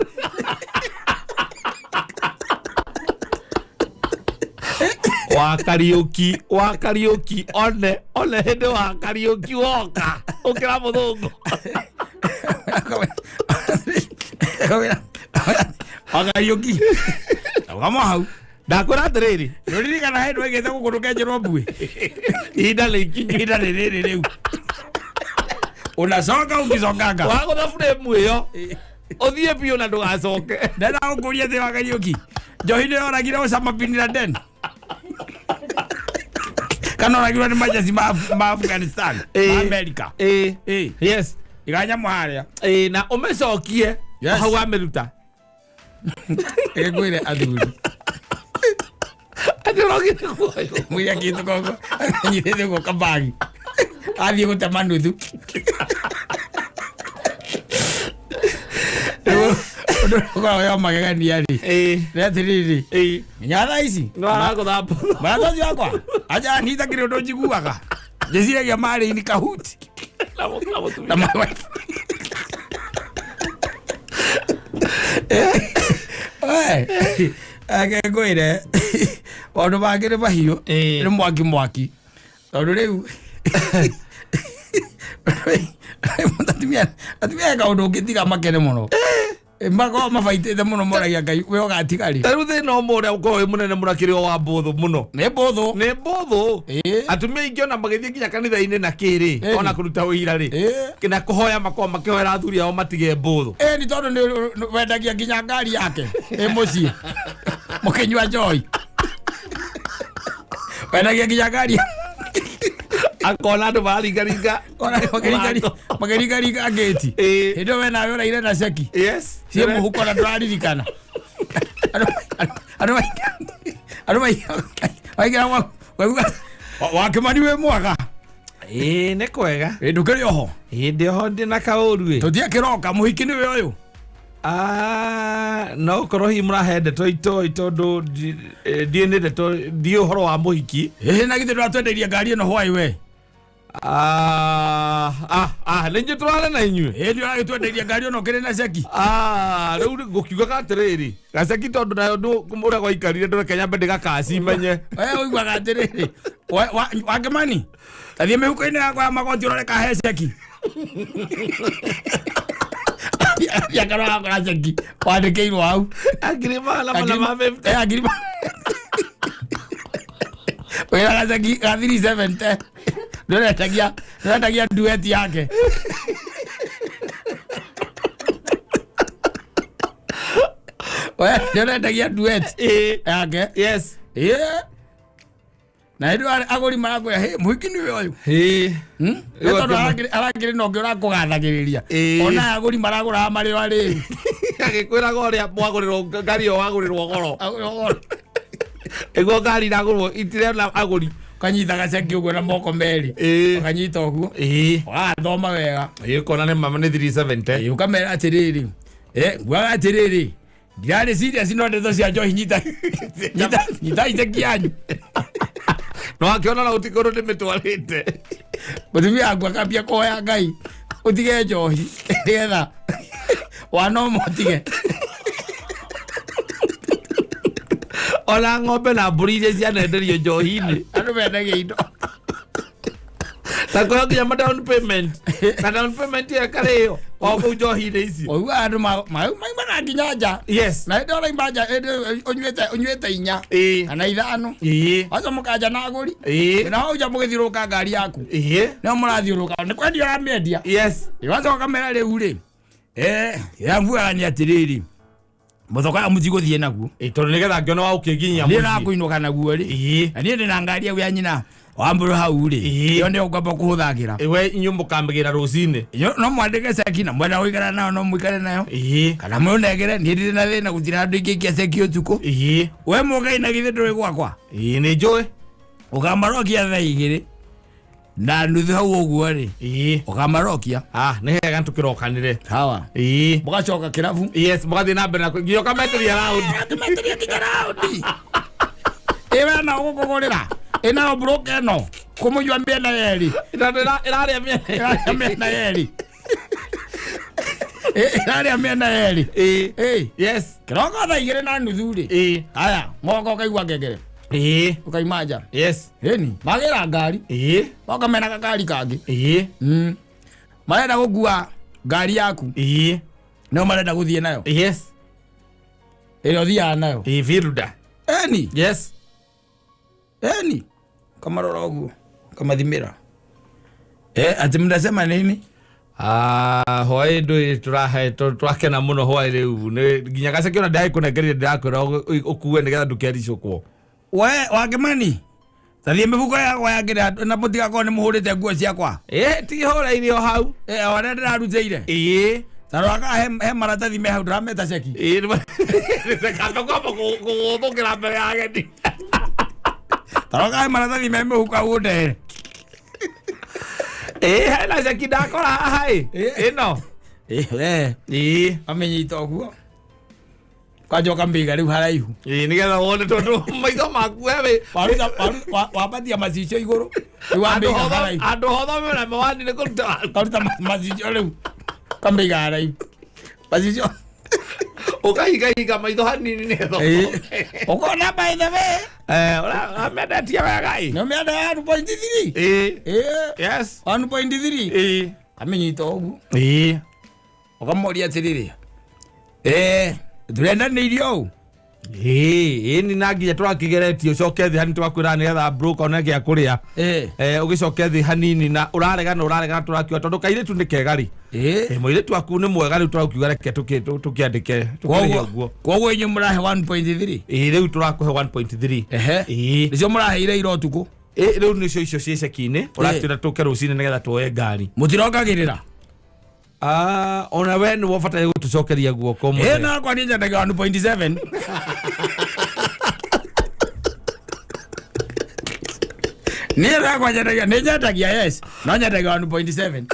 Wa Kariũki, wa Kariũki, one hĩndĩ wa Kariũki woka ũkĩra mũthũngũ. Wakariũki ũgama hau. Ndakwĩra atĩrĩrĩ. Nĩũririkana hĩndĩ waigĩte gũkũ ndũkenjerwo mbuĩ? Ihinda nĩ ikinyu. Ihinda nĩ rĩrĩ rĩu unacoka ũkĩcokanga. Wagũtha frame ĩyo ũthiĩ biũ na ndũgacoke. Ndenda gũkũria atĩ, Wakariũki, njohi nĩ yoragire Osama bin Laden kana oragirwo nĩ majeci ma Afghanistan, ma America? Ĩ. Ĩ. Yes. Iga nyamũ harĩa. Ĩ, na ũmĩcokie Yes. hau wamĩruta. Ngwĩre athuri. Atĩ ũrogire kuoywo. Mwĩre akĩte kongo anyitĩte guo kabagi athiĩ gũtema nuthu. Rĩu ũndũ ũrĩa ũkoragwo wa magegania rĩ, Ĩ. nĩ atĩrĩrĩ, Ĩ. nginya thaa ici No aragũtha mbũthũ. mũrata ũcio wakwa anja nitagĩrĩ ũndũ njiguaga. Njĩciragia marĩ in kahuti Na mũtumia. Na my wife. Ake ngwĩre maũndũ mangĩ nĩ mahiũ. Nĩ mwaki mwaki tondũ rĩu atumia atumia kaũndũ ũngĩtiga makene mũno. Makoragwo mabaitĩte mũno moragia Ngai we ũgatiga rĩ. Ta rĩu thĩna ũmwe ũrĩa ũkoragwo wĩ mũnene mũno akĩrĩ o wa mbũthũ mũno. Nĩ mbũthũ. Nĩ mbũthũ. Atumia aingĩ ona magĩthiĩ nginya kanitha-inĩ na kĩrĩ ona kũruta ũira rĩ na kũhoya makoragwo makĩhoera athuri ao matige mbũthũ. Ĩ nĩ tondũ nĩ wendagia nginya ngari yake ĩ mũciĩ mũkĩnyua njohi wendagia nginya ngari. Akona andũ mararingaringa. Ona makĩringaringa ngĩti. Hĩndĩ ĩyo we nawe ũraire na ceki ciĩ mũhuko na ndũraririkana. Andũ maingĩra waigua wakĩmani wĩ mwega. Ĩĩ nĩ kwega. Ĩ ndũkĩrĩ oho. Ĩĩ ndĩ oho ndĩ na kaũru ĩ. Tũthiĩ kĩroka mũhiki nĩwe ũyũ. Ah, no ũkorwo hihi mũrahe ndeto itoĩ tondũ ndiĩ nĩ ndeto ndiĩ ũhoro wa mũhiki. Ĩhĩ na githĩ ndũratwendeirie ngari ĩno hwaĩ we. Ah, ah, ah, nĩ inyuĩ tũrare na inyuĩ. Ĩĩ nĩ ũragĩtwendeirie ngari ĩno ũkĩrĩ na ceki. Ah, rĩu ngũkiugaga atĩrĩrĩ gaceki tondũ nayo ũrĩa gwaikarire ndũreke nyambe ndĩgakaci menye. We ũiguaga atĩrĩrĩ wakĩmani tathiĩ mĩhuko-inĩ yakwa ya magoti ũrore kahe ceki. Akarora akora ceki wandĩkĩirwo hau. 450. Ngiri wĩra gaceki ga 370 ndũretagia ndũretagia duet yake. We ndũretagia duet yake. Yes. Na hĩndĩ ĩyo agũri marakwĩra hĩ mũhiki nĩwe ũyũ. Nĩ tondũ arakĩrĩ na ũngĩ ũrakũgathagĩrĩria. Ona agũri maragũraga marĩ o arĩu. Agĩkwĩraga ũrĩa mwagũrĩrwo ngari ĩyo wagũrĩrwo goro. Ĩguo ngari iragũrwo itirena agũri. Ũkanyita gaceki ũguo na moko merĩ. Ũkanyita ũguo. Ũgathoma wega. Ũkona nĩ mama nĩ 370. Ũkamera atĩrĩrĩ. Nguaga atĩrĩrĩ. Ndirarĩ serious no ndeto cia njohi nyita. Nyita iceki yanyu. No akĩona na gũtirĩ kũndũ ndĩmĩtwarĩte. Mũtumia waku akambia kũhoya Ngai ũtige njohi nĩgetha wana ũmwe ũtige. Ona ng'ombe na mbũri iria cianenderio njohi-inĩ. Andũ mendagia indo. Na kũheo nginya ma down payment. Na down payment ĩyo ĩkarĩo o kũu njohi-inĩ icio. Ũiguaga andũ maimaga nginya nja. Yes. Na hĩndĩ ĩyo ũraima nja hĩndĩ ĩyo ũnyuĩte inya kana ithano. Wacoka mũkanja na agũri. Na hau nja mũgĩthiũrũrũka ngari yaku. Nĩo mũrathiũrũrũka nĩ kwendia ũramĩendia. Yes. Wacoka ũkamera rĩu rĩ yambuaga nĩ atĩrĩrĩ mũthoka ũyũ mũtigũthiĩ naguo. Tondũ nĩgetha ngĩone wa ũkĩnginyia Niĩ mũciĩ. nakũinũka naguo rĩ. Na niĩ ndĩna ngari yau ya nyina wa mbũrũ hau rĩ. Ĩyo nĩyo ngwamba kũhũthagĩra. We inyuĩ mũkamĩgĩra rũcinĩ. No mwandĩke ceki na mwenda gũikara nayo no mũikare nayo. Kana mũnengere niĩ ndirĩ na thĩna gũtirĩ handũ ingĩikia ceki ũtukũ. We mũgai na githĩ ndũrĩ gwakwa. Nĩ njũĩ. Ũkamarokia thaa 2:30 hau ũguo rĩ. Ũkamarokia. Ah, nĩ hega tũkĩrokanĩre. Hawa. Mũgacoka kĩrabu. Yes, mũgathiĩ na mbere na nginya ũkameteria raundi. Ũkameteria nginya raundi. Ĩwe na ũgũkũgũrĩra. Ĩnayo broke ĩno. Kũmũnyua mĩena yerĩ. Ĩrarĩa mĩena. Ĩrarĩa mĩena yerĩ. Ĩrarĩa mĩena yerĩ. Yes. Kĩroko thaa 2:30 rĩ. Haya, ng'ongo ũkaigua ngengere. Ũkaima nja. Yes. Ĩni, magĩra ngari. Moka mena gakari kangĩ. Marenda gũkua ngari yaku. Nĩo marenda gũthiĩ nayo. Yes. Ĩrĩa ũthiaga nayo. Viruda. Ĩni. Yes. Ĩni. Kamarora ũguo. Kamathimĩra. Ati mnasema nini? Ah, hwaĩ ndũĩ tũrahe tũrakena mũno hwaĩ rĩu. Nginya gaceki ona ndĩragĩkũnengeria ndĩrakwĩra ũkue nĩgetha ndũkericũkwo. We wakĩmani tathiĩ mĩhuko yakwa ya kĩrĩa na mũtigakorwo nĩ mũhũrĩte nguo ciakwa. Ti hũra irio hau. O arĩa ndĩrarutĩire. Tarora kana he maratathi me hau ndĩrameta ceki. Kamba kwamba kũgũthũkĩra mbere ya ageni. Tarora kana he maratathi me mĩhuko hau ũndehere. Hena ceki ndakora haha ĩ. Ĩno. We. Amenyita ũguo. Kwanja ũkamĩiga rĩu haraihu. Ĩĩ, nĩgetha wone tondũ maitho maku wewe Waruta wabatia macicio igũrũ. Rĩu wamĩiga haraihu. Andũ hothome na mawani nĩ kũruta. Karuta macicio rĩu. Kamĩiga haraihu. Macicio. Ũkahingahinga maitho hanini nĩgetha. Ũkona by the way. Ũramendetie wega ĩ. Nĩ ũmĩenda 1.3. Ĩĩ. Ĩĩ. Yes. 1.3. Ĩĩ. Kamĩnyita ũguo. Ĩĩ. Ũkamũria atĩrĩrĩ. Tũrendanĩirie ũũ. Ĩĩ, ĩni na nginya tũrakĩgeretie ũcoke thĩ hanini tũgakwĩra nĩgetha broker one gĩa kũrĩa. Ũgĩcoke thĩ hanini na ũraregana tũrakiuga tondũ kairĩtu nĩ kega rĩ. Mũirĩtu waku nĩ mwega rĩu tũrakiuga reke tũkĩandĩke tũkĩrĩhe ũguo. Koguo inyuĩ mũrahe 1.3. Ĩĩ, rĩu tũrakũhe 1.3. Ehe. Nĩcio mũraheire ira ũtukũ. Ĩĩ, rĩu nĩcio icio ciĩ ceki-inĩ. Ũratwĩra tũke rũcinĩ nĩgetha tuoye ngari. Mũtirongagĩrĩra. Ona we nĩ wabataire gũtũcokeria guoko mũthee. Nakwa niĩ nyendagia 1.7. Niĩ nakwa nyendagia, nĩ nyendagia yes, no nyendagia 1.7.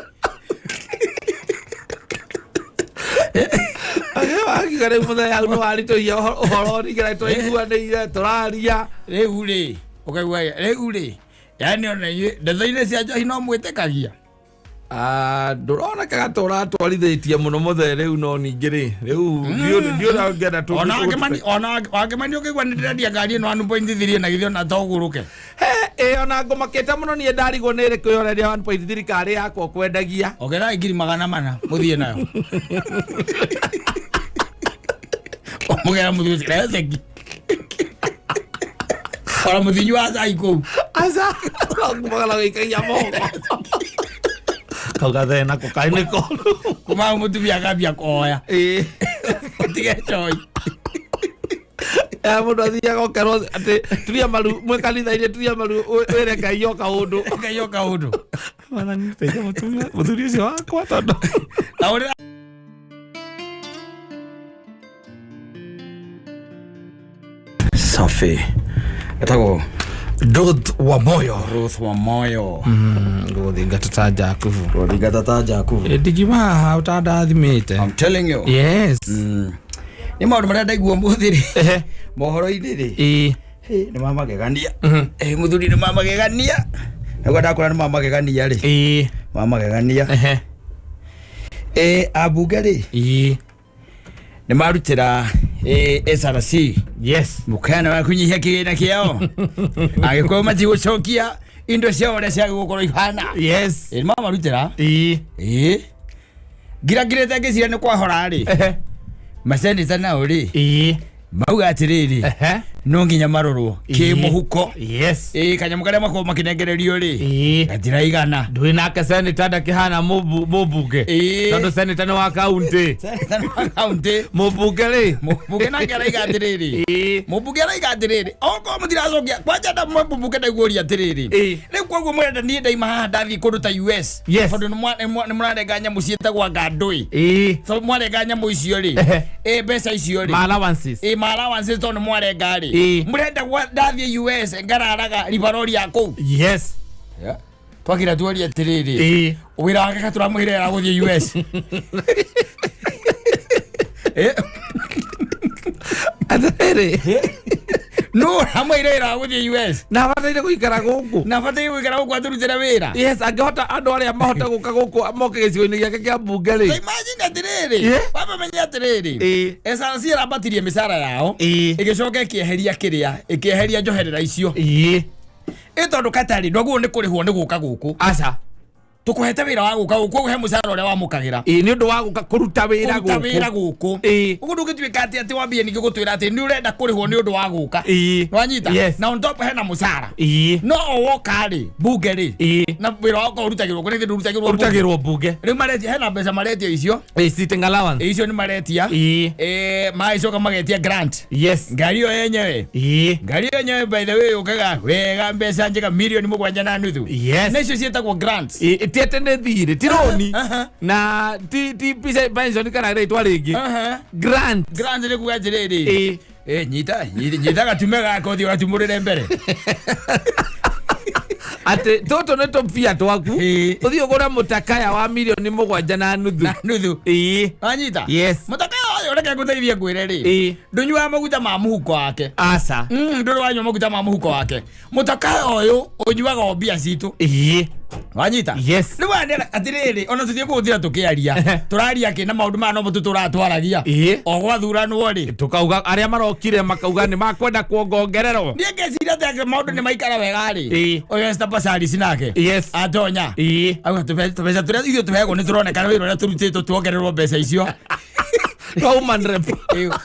Wakiuga rĩu mũthee hau nĩ waritũhia ũhoro ningĩ tũraiguanĩire tũraria. Rĩu rĩ, ũkaigua rĩu rĩ, yaani ona inyuĩ ndeto-inĩ cia njohi no mwĩtĩkagia. Ndũronekaga ta ũratwarithĩtie mũno mũthee rĩu no ningĩ rĩ rĩu ndiũĩ ũngĩenda ona wakĩmani ũkĩigua nĩ ndĩrendia ngari ĩno 1.3 na githĩ ona to ũgũrũke. Ĩĩ, ona ngũmakĩte mũno niĩ ndarigwo nĩ ĩrĩkũ ĩyo ũrendia 1.3 karĩ yakwa ũkwendagia. Ongerai 400,000 mũthiĩ nayo. Mũgera mũthiĩ ũcio ceki. Ona mũthinyua cai kũu. Aca, ngũmagala gũikagia moko. Kauga thena ko kai nĩ koru. Kuma hau mũtumia akambia kũhoya. Ĩĩ. Ũtige njohi. Mũndũ athiaga ũkerwo atĩ turia maru mwĩ kanitha-inĩ turia maru wĩre Ngai o kaũndũ. Ngai o kaũndũ. Mwathani teithia mũtumia mũthuri ũcio wakwa tondũ. Na ũrĩa Safi. Etagwo Ruth wa Moyo. Ruth wa Moyo. Gũthingata ta Jakubu. Gũthingata ta Jakubu. Ndingiuma haha ũtandathimĩte. I'm telling you. Yes. Nĩ maũndũ marĩa ndaigua ũmũthĩ rĩ. Mohoro-inĩ rĩ. Ĩĩ. Nĩ mamagegania. Mũthuri nĩ mamagegania. Naguo ndakora nĩ mamagegania rĩ. Ĩĩ. Mamagegania. Ambunge rĩ. Ĩĩ. Nĩ marutĩra SRC. Yes. Mũkana wa kũnyihia kĩgĩna kĩao. Angĩkorwo matigũcokia indo ciao ũrĩa ciagĩrĩirwo gũkorwo ihana. Yes. Nĩ mamarutĩra. Ĩĩ. Ĩĩ. Ngirangirĩte ngĩciria nĩ kwahora rĩ. Maseneta nao rĩ. Ĩĩ. Mauga atĩrĩrĩ. No nginya marorwo kĩmũhuko. Yes. Ĩĩ, kanyamũ karĩa makoragwo makĩnengererio rĩ. Ĩĩ. Gatiraigana. Ndũĩ nake seneta ndakĩhana mũmbunge. Tondũ seneta nĩ wa kaunti. Seneta nĩ wa kaunti. Mũmbunge rĩ. Mũmbunge nake araiga atĩrĩrĩ. Mũmbunge araiga atĩrĩrĩ. Okorwo mũtiracokia kwanja nda mũmbunge ndaiguoria atĩrĩrĩ. Rĩu koguo mũrenda niĩ ndaima haha ndathiĩ kũndũ ta US. Yes. Tondũ nĩ mũrarenga nyamũ ciĩtagwo ngandũi. Ĩĩ. So mwarenga nyamũ icio rĩ. Ĩĩ, mbeca icio rĩ. Ma allowances. Ĩĩ, ma allowances tondũ nĩ mwarenga rĩ. Mũrenda ndathiĩ US ngararaga ribarori ya kũu. Yes. Yeah. Twakira tuorie atĩrĩrĩ. Ĩĩ. Wĩra wake katũramũhĩre ya gũthiĩ US. Atĩrĩrĩ. No ramũhĩre wĩra wa gũthiĩ US. Na bataire gũikara gũkũ. Na bataire gũikara gũkũ atũrutĩre wĩra. Yes, angĩhota andũ arĩa mahota gũka gũkũ moke gĩcigo-inĩ gĩake kĩa mbunge rĩ. Imagine atĩrĩrĩ. Wambe atĩrĩrĩ. SRC ĩrambatirie mĩcara yao. Ĩgĩcoka ĩkĩeheria kĩrĩa, ĩkĩeheria njoherera icio. Ĩĩ. Ĩ tondũ Katarĩ ndwaguo nĩ kũrĩhwo nĩ gũka gũkũ. Aca. Tũkũhete wĩra wa gũka gũkũ ũhe mũcara ũrĩa wamũkagĩra. Ĩĩ, nĩ ũndũ wa gũka kũruta wĩra gũkũ. Kũruta wĩra gũkũ. Ĩĩ. Ũguo ndũngĩtuĩka atĩ wambie ningĩ gũtwĩra atĩ nĩ ũrenda kũrĩhwo nĩ ũndũ wa gũka. Ĩĩ. Nĩwanyita? Yes. Na on top hena mũcara. Ĩĩ. No o woka rĩ, mbunge rĩ. Ĩĩ. Na wĩra wakwa ũrutagĩrwo kũrĩa ndũrutagĩrwo. Ũrutagĩrwo mbunge. Rĩu maretia hena mbeca maretia icio. Ĩĩ, sitting allowance. Ĩĩ, icio nĩ maretia. Ĩĩ. Ĩĩ, magĩcoka magetia grant. Yes. Ngari ĩyo yenyewe. Ĩĩ. Ngari ĩyo yenyewe by the way ũkaga wega mbeca njega 7.5 milioni. Yes. Na icio ciĩtagwo grants. Ĩĩ, ti atĩ nĩ thirĩ, ti rũni. Na ti pension kana rĩtwa rĩngĩ. Grant. Grant nĩ kuga atĩrĩrĩ. Ĩĩ. Ĩĩ, nyita gatume gaka ũthiĩ ũgatumũrĩre mbere. Atĩ tũtũ nĩ tũbia twaku. Ũthiĩ ũgũre mũtakaya wa 7.5 milioni. Na nuthu. Ĩĩ. Wanyita? Yes. Mũtakaya ũyũ Reke ngũteithie ngwĩre rĩ, ndũnyuaga maguta ma mũhuko wake. Aca. Ndũrĩ wanyua maguta ma mũhuko wake. Mũtakayo ũyũ ũnyuaga o mbia citũ. Wanyita? Yes. Rĩu aya atĩrĩrĩ, ona tũthiĩ kũhũthĩra tũkĩaria, tũraria kĩ na maũndũ maya no mo tũratwaragia. O gwathuranwo rĩ, Tukauga arĩa marokire makauga nĩ makwenda kuongongererwo. Niĩ ngeciria atĩ maũndũ nĩ maikara wega rĩ, ũyũ Esther Passaris nake atonya, auga tũbeca tũrĩa ithuĩ tũheagwo nĩ tũronekana wĩra ũrĩa tũrutĩtwo tuongererwo mbeca icio. Woman rep.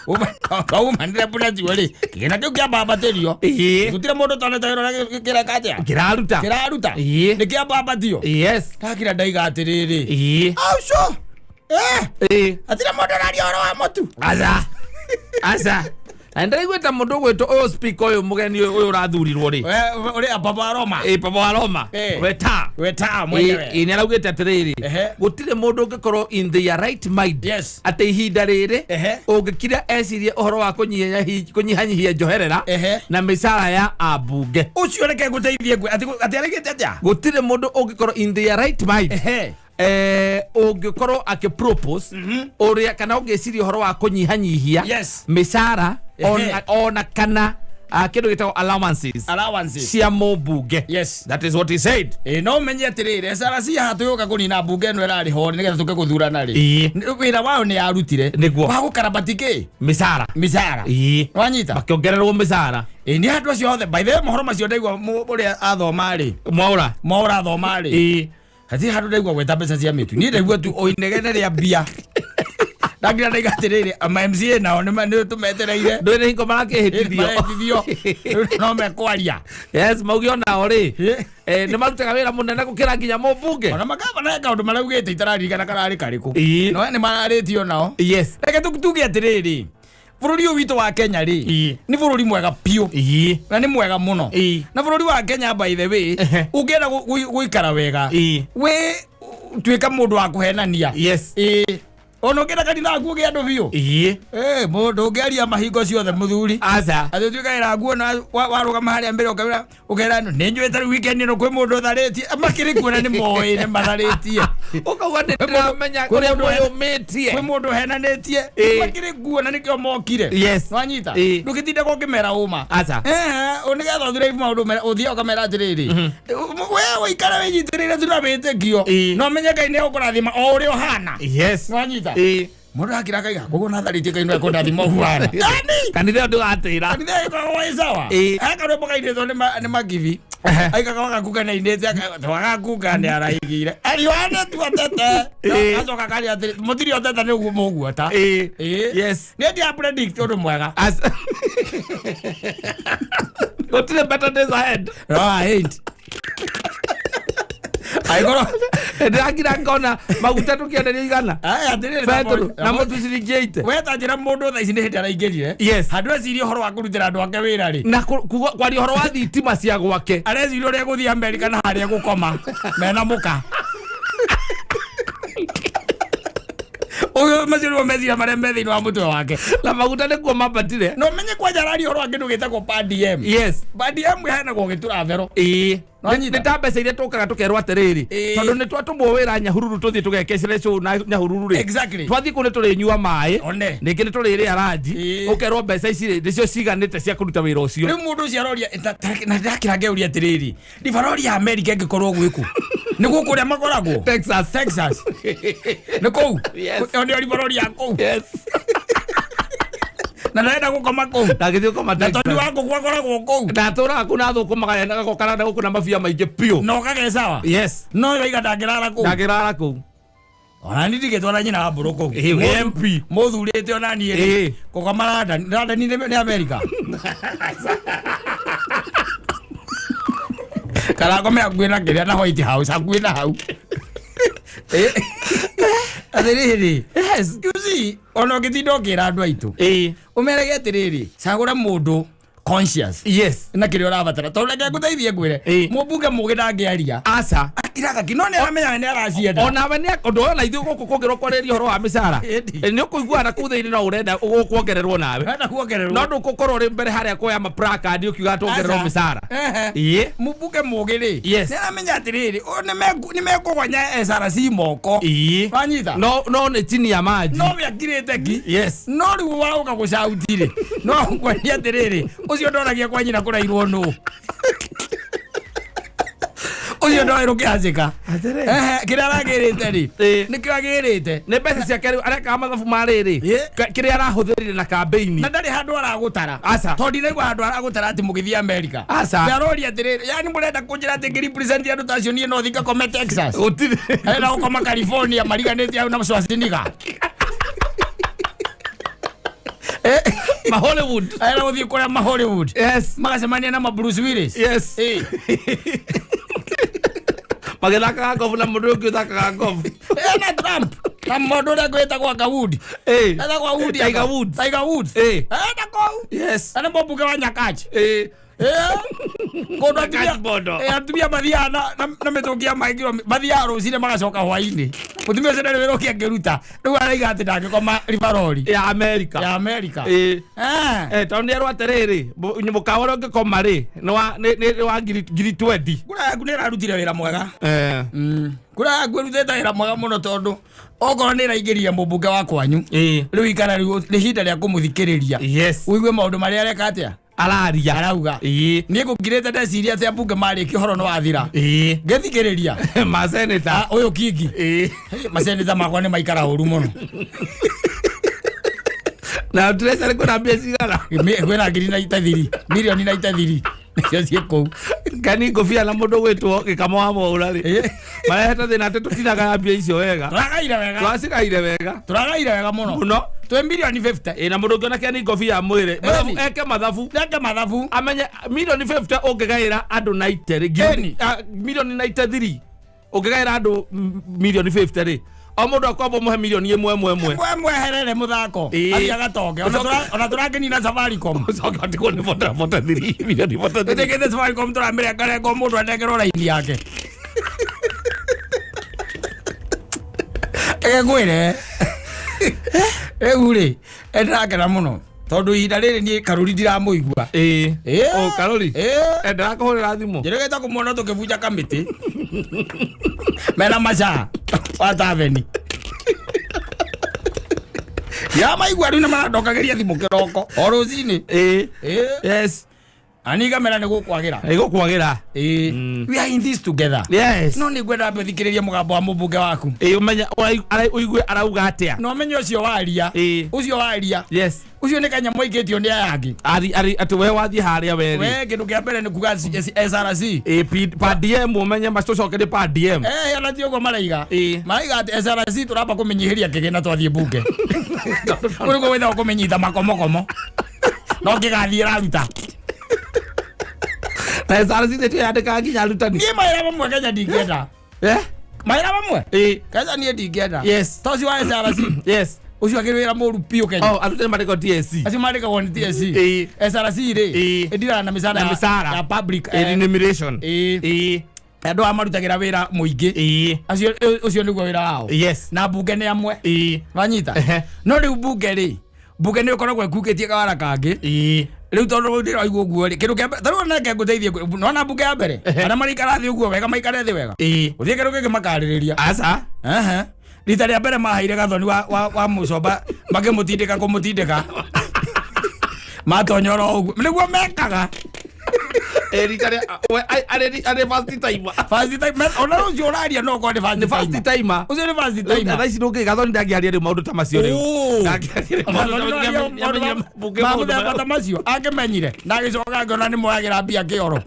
Woman rep nacio rĩ, kĩgĩna kĩu kĩambambatĩrio. Gũtirĩ mũndũ ũtonete wĩra ũrĩa kĩreka atĩa, Kĩraruta. Kĩraruta. Nĩ kĩambambatio. Ndakira ndaiga atĩrĩrĩ, auco hatirĩ mũndũ ũraria ũhoro wa mũtu. Aca, aca, na ndĩraiguĩte mũndũ ũgwĩtwo ũyũ speaker ũyũ mũgeni ũyũ ũrathurirwo rĩ. Ũrĩa Papa wa Roma. Ĩ, Papa wa Roma. Weta. Weta mwenyewe. Ĩ, nĩ araugĩte atĩrĩrĩ, gũtirĩ mũndũ ũngĩkorwo in their right mind atĩ ihinda rĩrĩ ũngĩkira ecirie ũhoro wa kũnyihanyihia njoherera na mĩcara ya ambunge. Ũcio reke ngũteithie ngwe atĩ arĩgĩte atĩa? Gũtirĩ mũndũ ũngĩkorwo in their right mind ũngĩkorwo akĩ-propose ũrĩa kana ũngĩciria ũhoro wa kũnyihanyihia mĩcara ona kana kĩndũ gĩtagwo allowances Allowances. cia mũmbunge. That is what he said. Ĩ, no menye atĩrĩrĩ, SRC haha tũgĩũka kũnina mbunge ĩno ĩrarĩ ho nĩgetha tũke gũthurana rĩ, wĩra wayo nĩ yarutire. Nĩguo. Wa gũkarabati kĩ? Mĩcara. Mĩcara. Wanyita? Makĩongererwo mĩcara. Ĩ, nĩ andũ acio othe, by the way, mohoro macio ndaigua ũrĩa athoma rĩ, Mwaũra. Mwaũra athoma rĩ, hatirĩ handũ ndaigua gweta mbeca cia mĩtu. Niĩ ndaigua tu o inegene rĩa mbia. Ndagira ndaiga atĩrĩrĩ, ama MCA nao nĩ tũmetereire. Ndũĩ nĩ hingo marakĩhĩtithio. Marehĩtithio no mekwaria. Yes, mauge onao rĩ, nĩ marutaga wĩra mũnene gũkĩra nginya mũmbunge. Ona makabana he kaũndũ maraugĩte itararirikana kararĩ karĩkũ. No nĩ mararĩtio nao. Reke tuge atĩrĩrĩ, bũrũri ũyũ witũ wa Kenya rĩ, nĩ bũrũri mwega biũ. Na nĩ mwega mũno. Na bũrũri wa Kenya, by the way, ũngĩenda gũikara wega, wĩ tuĩka mũndũ wa kũhenania. Ona ũngĩenda kanitha waku ũgĩe andũ biũ, mũndũ ũngĩaria mahingo ciothe mũthuri, Aca. Atĩ ũtuĩka nguo na warũgama harĩa mbere ũkaira ũkera nĩ njũĩ ta rĩu weekend ĩno kwĩ mũndũ ũtharĩtie, makĩrĩ kuona nĩ moĩ nĩ matharĩtie. Ũkauga nĩ ndĩramenya Kwĩ ũrĩa mũndũ mwĩyũmĩtie. Kwĩ mũndũ ũhenanĩtie. Makĩrĩ nguo na nĩkĩo mokire. Nwanyita? Ndũgĩtinde ũkĩmera ũma. Aca. Nĩgetha ũthire maũndũ ũthiĩ ũkamera atĩrĩrĩ, we ũikare wĩnyitĩrĩire tu na wĩtĩkio, na ũmenye Ngai nĩ egũkũrathima o ũrĩa ũhana. Nwanyita? Mũndũ akira akaiga koguo natharĩtie Ngai no ekũndathima ũhuana. Yani! Kanitha ĩyo ndũgatĩra. Kanitha ĩkoragwo ĩ sawa. He karwĩmbo kainĩtwo nĩ Magibi. Aikaga wagakunga nĩ ainĩte wagakunga nĩ araigire ariwane tu atete. Acoka karia atĩrĩ, mũtiri otete nĩ ũguo mũguota. Nĩ ndia predict ũndũ mwega. Gũtirĩ better days ahead. No, I ain't. Angĩkorwo Ndĩrakira ngona maguta tũkĩenderio 100. Aya, atĩrĩrĩ, Betũrũ na mũtu ciringi 80. We ta njĩra mũndũ thaa ici nĩ hĩndĩ araingĩrire. Handũ ecirie ũhoro wa kũrutĩra andũ ake wĩra rĩ, Na kwaria ũhoro wa thitima cia gwake. Areciria ũrĩa gũthiĩ Amerika na harĩa gũkoma mena mũka. Ũyũ macio nĩmo meciria marĩa me thĩinĩ wa mũtwe wake. Na maguta nĩkuo mambatire. Na ũmenye kwanja araria ũhoro wa kĩndũ gĩtagwo per diem. Per diem ĩheanagwo gĩtũrathero. Nwanyita? Nĩ ta mbeca iria tũkaga tũkerwo atĩrĩrĩ, tondũ nĩ twatũmwo wĩra Nyahururu tũthiĩ tũgekecere show na Nyahururu rĩ, twathiĩ kũu nĩ tũrĩnyua maĩ, One. rĩngĩ nĩ tũrĩrĩa ranji, ũkerwo mbeca ici rĩ nĩcio ciganĩte cia kũruta wĩra ũcio. Rĩu mũndũ ũcio aroria na ndakĩra ngeuria atĩrĩrĩ, ndibarori ya Amerika ĩngĩkorwo gwĩkũ? Nĩ gũkũ ũrĩa makoragwo? Texas. Texas. Nĩ kũu? Yes. Ĩyo nĩyo ribarori ya kũu. Yes. Na ndarenda gũkoma kũu. Ndagĩthiĩ gũkoma Na Texas. tondũ wa ngũkũ akoragwo kũu. Na atũraga kũu na thũkũmaga gakokana na gũkũ na mabia maingĩ biũ. Na ũkagĩa sawa. Yes. No yoiga ndangĩrara kũu. Ndangĩrara kũu. Ona niĩ ndigĩtwara nyina wa mbũrũ kũu. Wĩ MP. Mũthurĩte ona niĩ rĩ. Kũgoma London. London nĩ America. Kana ngome hakuhĩ na kĩrĩa na White House hakuhĩ na hau. Atĩrĩrĩ. Yes. You see, ona ũngĩtinda ũkĩra andũ aitũ, ũmerage atĩrĩrĩ, cagũra mũndũ Conscious Yes. Na kĩrĩa ũrabatara, tondũ reke ngũteithie ngwĩre, mũmbunge mũgĩ ndangĩaria. Aca. Akiraga ki, no nĩ aramenya nĩ aracienda. Onawe nĩ ũndũ ũyũ, na ithuĩ gũkũ kũngĩrwo kwarĩria ũhoro wa mĩcara, nĩ ũkũigua na kũu thĩinĩ no ũrenda ũkuongererwo nawe. Ũrenda kuongererwo. No ndũgũkorwo ũrĩ mbere harĩa kuoya ma placard ũkiuga tuongererwo Aca. mĩcara. Ĩĩ. Mũmbunge mũgĩ rĩ, nĩ aramenya atĩrĩrĩ, ũyũ nĩ mekũgonya SRC moko. Wanyita? No nĩ chini ya maji. No we akirĩte ki. No rĩu waũka gũcauti rĩ, no ngwenia atĩrĩrĩ, ũcio ndoragia kwa nyina kũrairwo nũ, ũcio ndoĩ rũkĩhacĩka. Atĩrĩrĩ. Kĩrĩa aragĩrĩte rĩ, nĩkĩo agĩrĩte. Nĩ mbeca ciake rĩu arekaga mathabu ma rĩrĩ, kĩrĩa arahũthĩrire na kambĩini. Na ndarĩ handũ aragũtara. Aca. Tondũ ndinaigua handũ aragũtara atĩ mũgĩthiĩ America. Aca. Ndaroria atĩrĩrĩ, yani mũrenda kũnjĩra atĩ ngĩrepresent andũ ta acio niĩ no thiĩ ngakome Texas? Gũtirĩ. Arenda gũkoma California mariganĩtie hau na Schwarzenegger. Ma Hollywood. Arenda gũthiĩ kũrĩa ma Hollywood, magacemania na ma Bruce Willis. Magĩthakaga ngobu na mũndũ ũngĩ ũthakaga ngobu. Na Trump na mũndũ ũrĩa ngwĩtagwo anga Wood. Etagwo Wood. Tiger Woods. Tiger Woods. Na kũu. Na nĩ mũmbunge wa Nyakach. Kũndũ atumia Nyakach Bondo. Atumia mathiaga na mĩtũngi ya maĩ kiro, mathiaga rũcinĩ magacoka hwainĩ. Mũtumia ũcio ndarĩ wĩra ũngĩ angĩruta, rĩu araiga atĩ ndangĩkoma ribarori Ya America. Ya America. Tondũ nĩ erwo atĩrĩrĩ, mũkawa ũrĩa ũngĩkoma rĩ nĩ wa ngiri 20. Kura yaku nĩ ĩrarutire wĩra mwega. Kura yaku ĩrutĩte wĩra mwega mũno, tondũ okorwo nĩ ĩraingĩrire mũmbunge wa kwanyu, rĩu ikara, rĩu nĩ ihinda rĩa kũmũthikĩrĩria, ũigue maũndũ marĩa areka atĩa, Araria. Arauga. Niĩ ngũkirĩte ndeciria atĩ ambunge marĩkia ũhoro nĩ wathira. Ngĩthikĩrĩria Maseneta. Ah, ũyũ kingi. Maseneta makwa nĩ maikara ũru mũno. Na treasury kwĩna mbia cigana? Kwĩna ngiri na itathiri milioni na itathiri nĩcio ciĩ kũu. Kani ngũbia na mũndũ gwĩtwo gĩkamo wa Mwaũra rĩ, marehete thĩna atĩ tũtinagaya mbia icio wega. Tũragaire wega. Twacigaire wega. Tũragaire wega mũno. Mũno. Twĩ milioni 50. Ĩ, na mũndũ ũngĩona keni ngobia mwĩrĩ mathabu, eke mathabu. Eke mathabu. Amenye milioni 50 ũngĩgaĩra andũ 90 rĩ, milioni 93 ũngĩgaĩra andũ milioni 50 rĩ, o mũndũ akwamba mũhe milioni ĩmwe ĩmwe ĩmwe. Ĩmwe mweherere mũthako. Athiĩ agatonge. Ona tũrangĩnina Safaricom. Ũcoke ũtigwo nĩ 43 milioni 43. Tũtigĩte Safaricom, tũramĩrengarenga o mũndũ anengerwo raini yake. Reke ngwĩre, rĩu rĩ, ndĩrakena mũno tondũ ihinda rĩrĩ niĩ Karũri ndiramũigua. O Karũri. Ndĩrakũhũrĩra thimũ. Njĩrĩgĩte kũmuona tũkĩbunja kamĩtĩ mena macaa wa taveni ya maigua rĩu nĩ marandokagĩria thimũ kĩroko o rũcinĩ. Ani kamera nĩ gũkwagĩra. Ĩgũkwagĩra. We are in this together. No nĩ ngwenda ambe thikĩrĩrie mũgambo wa mũmbunge waku. Ĩ, ũmenye ũigue arauga atĩa. No ũmenye ũcio waria. Ũcio waria. Ũcio nĩ kanyamũ aikĩtio nĩ aya angĩ. Ari ari atĩ we wathiĩ harĩa we rĩ. We kĩndũ kĩa mbere nĩ kuga SRC. Ĩ, pa DM, ũmenye macũcokerie pa DM. Ona ti ũguo maraiga. Maraiga atĩ SRC tũramba kũmĩnyihĩria kĩgĩna twathiĩ mbunge. Kũu nĩkuo gwĩtagwo kũmĩnyita makomokomo. No kĩgathiĩ ĩraruta. Na SRC nĩ yandĩkaga nginya arutani. Niĩ mawĩra mamwe Kenya ndingĩenda. Mawĩra mamwe? Kenya niĩ ndingĩenda. Ta ũcio wa SRC. Ũcio akĩrĩ wĩra mũru biũ Kenya. Oh, arutani mandĩkagwo TSC. Acio mandĩkagwo nĩ TSC. SRC rĩ, ĩndiraga na mĩcara Na mĩcara. ya public, Remuneration. Andũ aya marutagĩra wĩra mũingĩ. Acio, ũcio nĩguo wĩra wao. Na mbunge nĩ amwe. Wanyita? No rĩu mbunge rĩ, mbunge nĩ ĩkoragwo ĩkungĩtie kawara kangĩ. Rĩu tondũ rĩu ndĩraigua ũguo rĩ, kĩndũ kĩa mbere, ta rĩu ona reke ngũteithie, nĩwona mbunge ya mbere, arĩa maraikara thĩ ũguo wega, maikare thĩ wega. Gũthiĩ kĩndũ kĩngĩ makarĩrĩria. Aca. Rita rĩa mbere maheire Gathoni wa Mũcomba, makĩmũtindĩka kũmũtindĩka. Matonya oro ũguo. Nĩguo mekaga. Rita rĩa, we, arĩ first timer. First timer. Ona rũciũ ũraria no ũkorwo nĩ first Nĩ first timer. timer. Ũcio nĩ first Rĩu timer. thaa ici ndũngĩ Gathoni ndangĩaria rĩu maũndũ ta macio rĩu. Ndangĩaria rĩu maũndũ ta macio. Nĩamenyire mbunge Ma maũndũ mũthemba maya. ta macio angĩmenyire na agĩcoka angĩona nĩ moyagĩra mbia kĩoro.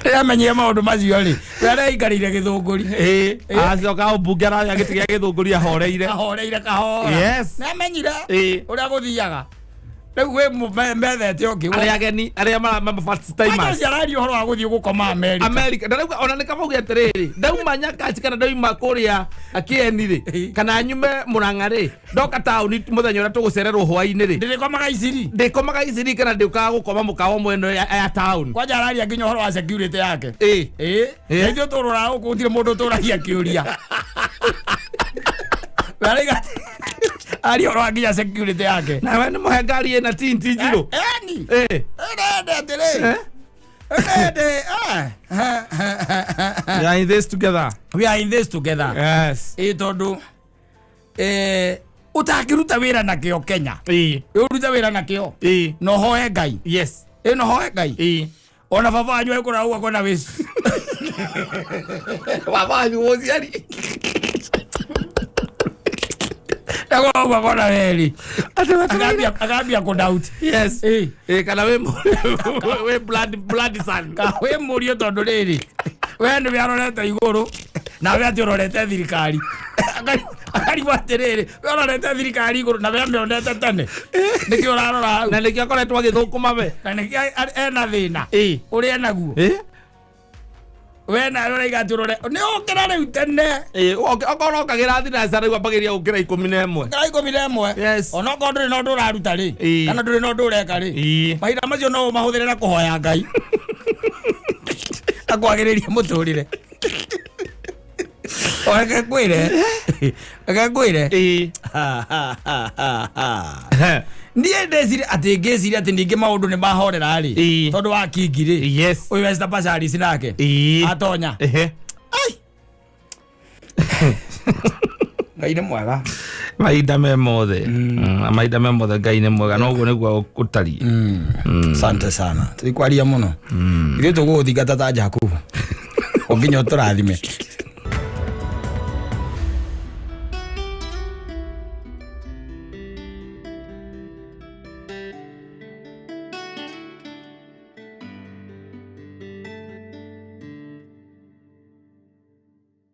Rĩrĩa amenyire maũndũ macio rĩ, we areikarĩire gĩthũngũri. Acoka mbunge ararĩa gĩtĩ gĩa gĩthũngũri ahoreire. Ahoreire kahora. Nĩ amenyire ũrĩa gũthiaga. Rĩu wĩ methete ũngĩ. Arĩa ageni arĩa mara first timers. Acio araria ũhoro wa gũthiĩ gũkoma America. America ndarauga ona nĩ kaba uge atĩrĩrĩ, ndauma Nyakachi kana ndauma kũrĩa Kĩeni rĩ, kana nyume Mũrang'a rĩ, ndoka taũni mũthenya ũrĩa tũgũcererwo hwaĩ-inĩ rĩ, Ndĩrĩkomaga Iciri. Ndĩkomaga Iciri kana ndĩũkaga gũkoma mũkawa ũmwe ĩno ya town. Kwanja araria nginya ũhoro wa security yake. Ĩ. Ĩ. Ĩ. Ithuĩ tũrũraga gũkũ gũtirĩ mũndũ ũtũragia kĩũria. We arauga atĩ aria ũhoro wa nginya security yake. Nawe nĩ mũhe ngari ĩna tinti njirũ. Eni. Ĩ. Ĩrende atĩrĩ. Eh? Ĩrende. We are in this together. We are in this together. Yes. Ĩ tondũ ũtangĩruta wĩra na kĩo Kenya. Ĩ. Ũrute wĩra na kĩo. Ĩ. Na ũhoe Ngai. Yes. Ĩ na ũhoe Ngai. Ĩ. Ona baba wanyu ekũra ũguo akona wĩ Baba wanyu mũciari. Ekũra ũguo akona weri. Atĩ wetereire. Akambia kũ doubt. Yes. Ĩ. Ĩ kana wĩ blood son. Ka wĩ mũriũ tondũ rĩrĩ we nĩwe arorete igũrũ nawe atĩ ũrorete thirikari. Akarigwo atĩrĩrĩ we ũrorete thirikari igũrũ na we amĩonete tene nĩkĩo ũrarora hau. Na nĩkĩo akoretwo agĩthũkũma we. Na nĩkĩo ena thĩna Ĩ. ũrĩa enaguo. Ĩ. We nawe ũraiga atĩ ũrore nĩ ũkĩra rĩu tene. Ĩ, okorwo ũkagĩra thinacara rĩu ambagĩrĩria gũkĩra 11. Ũkĩra 11. Yes. Onokorwo ndũrĩ na ũndũ ũraruta rĩ, Ĩ. kana ndũrĩ na ũndũ ũreka rĩ, Ĩ. mahinda macio no ũmahũthĩre na kũhoya Ngai akwagĩrĩrie mũtũrĩre. O reke ngwĩre, reke ngwĩre. Ĩ. Niĩ ndeciria atĩ ngĩciria atĩ ningĩ maũndũ nĩ mahorera rĩ, Ĩ. tondũ wa kingi rĩ, Yes. ũyũ Esther Passaris nake Ĩ. atonya. Ehe. Ai! Ngai nĩ mwega. Mahinda me mothe. Mahinda me mothe Ngai nĩ mwega na ũguo nĩguo ũtariĩ. Asante sana. Tũtikwaria mũno. Ithuĩ tũgũgũthingata ta Jakubu. O nginya ũtũrathime.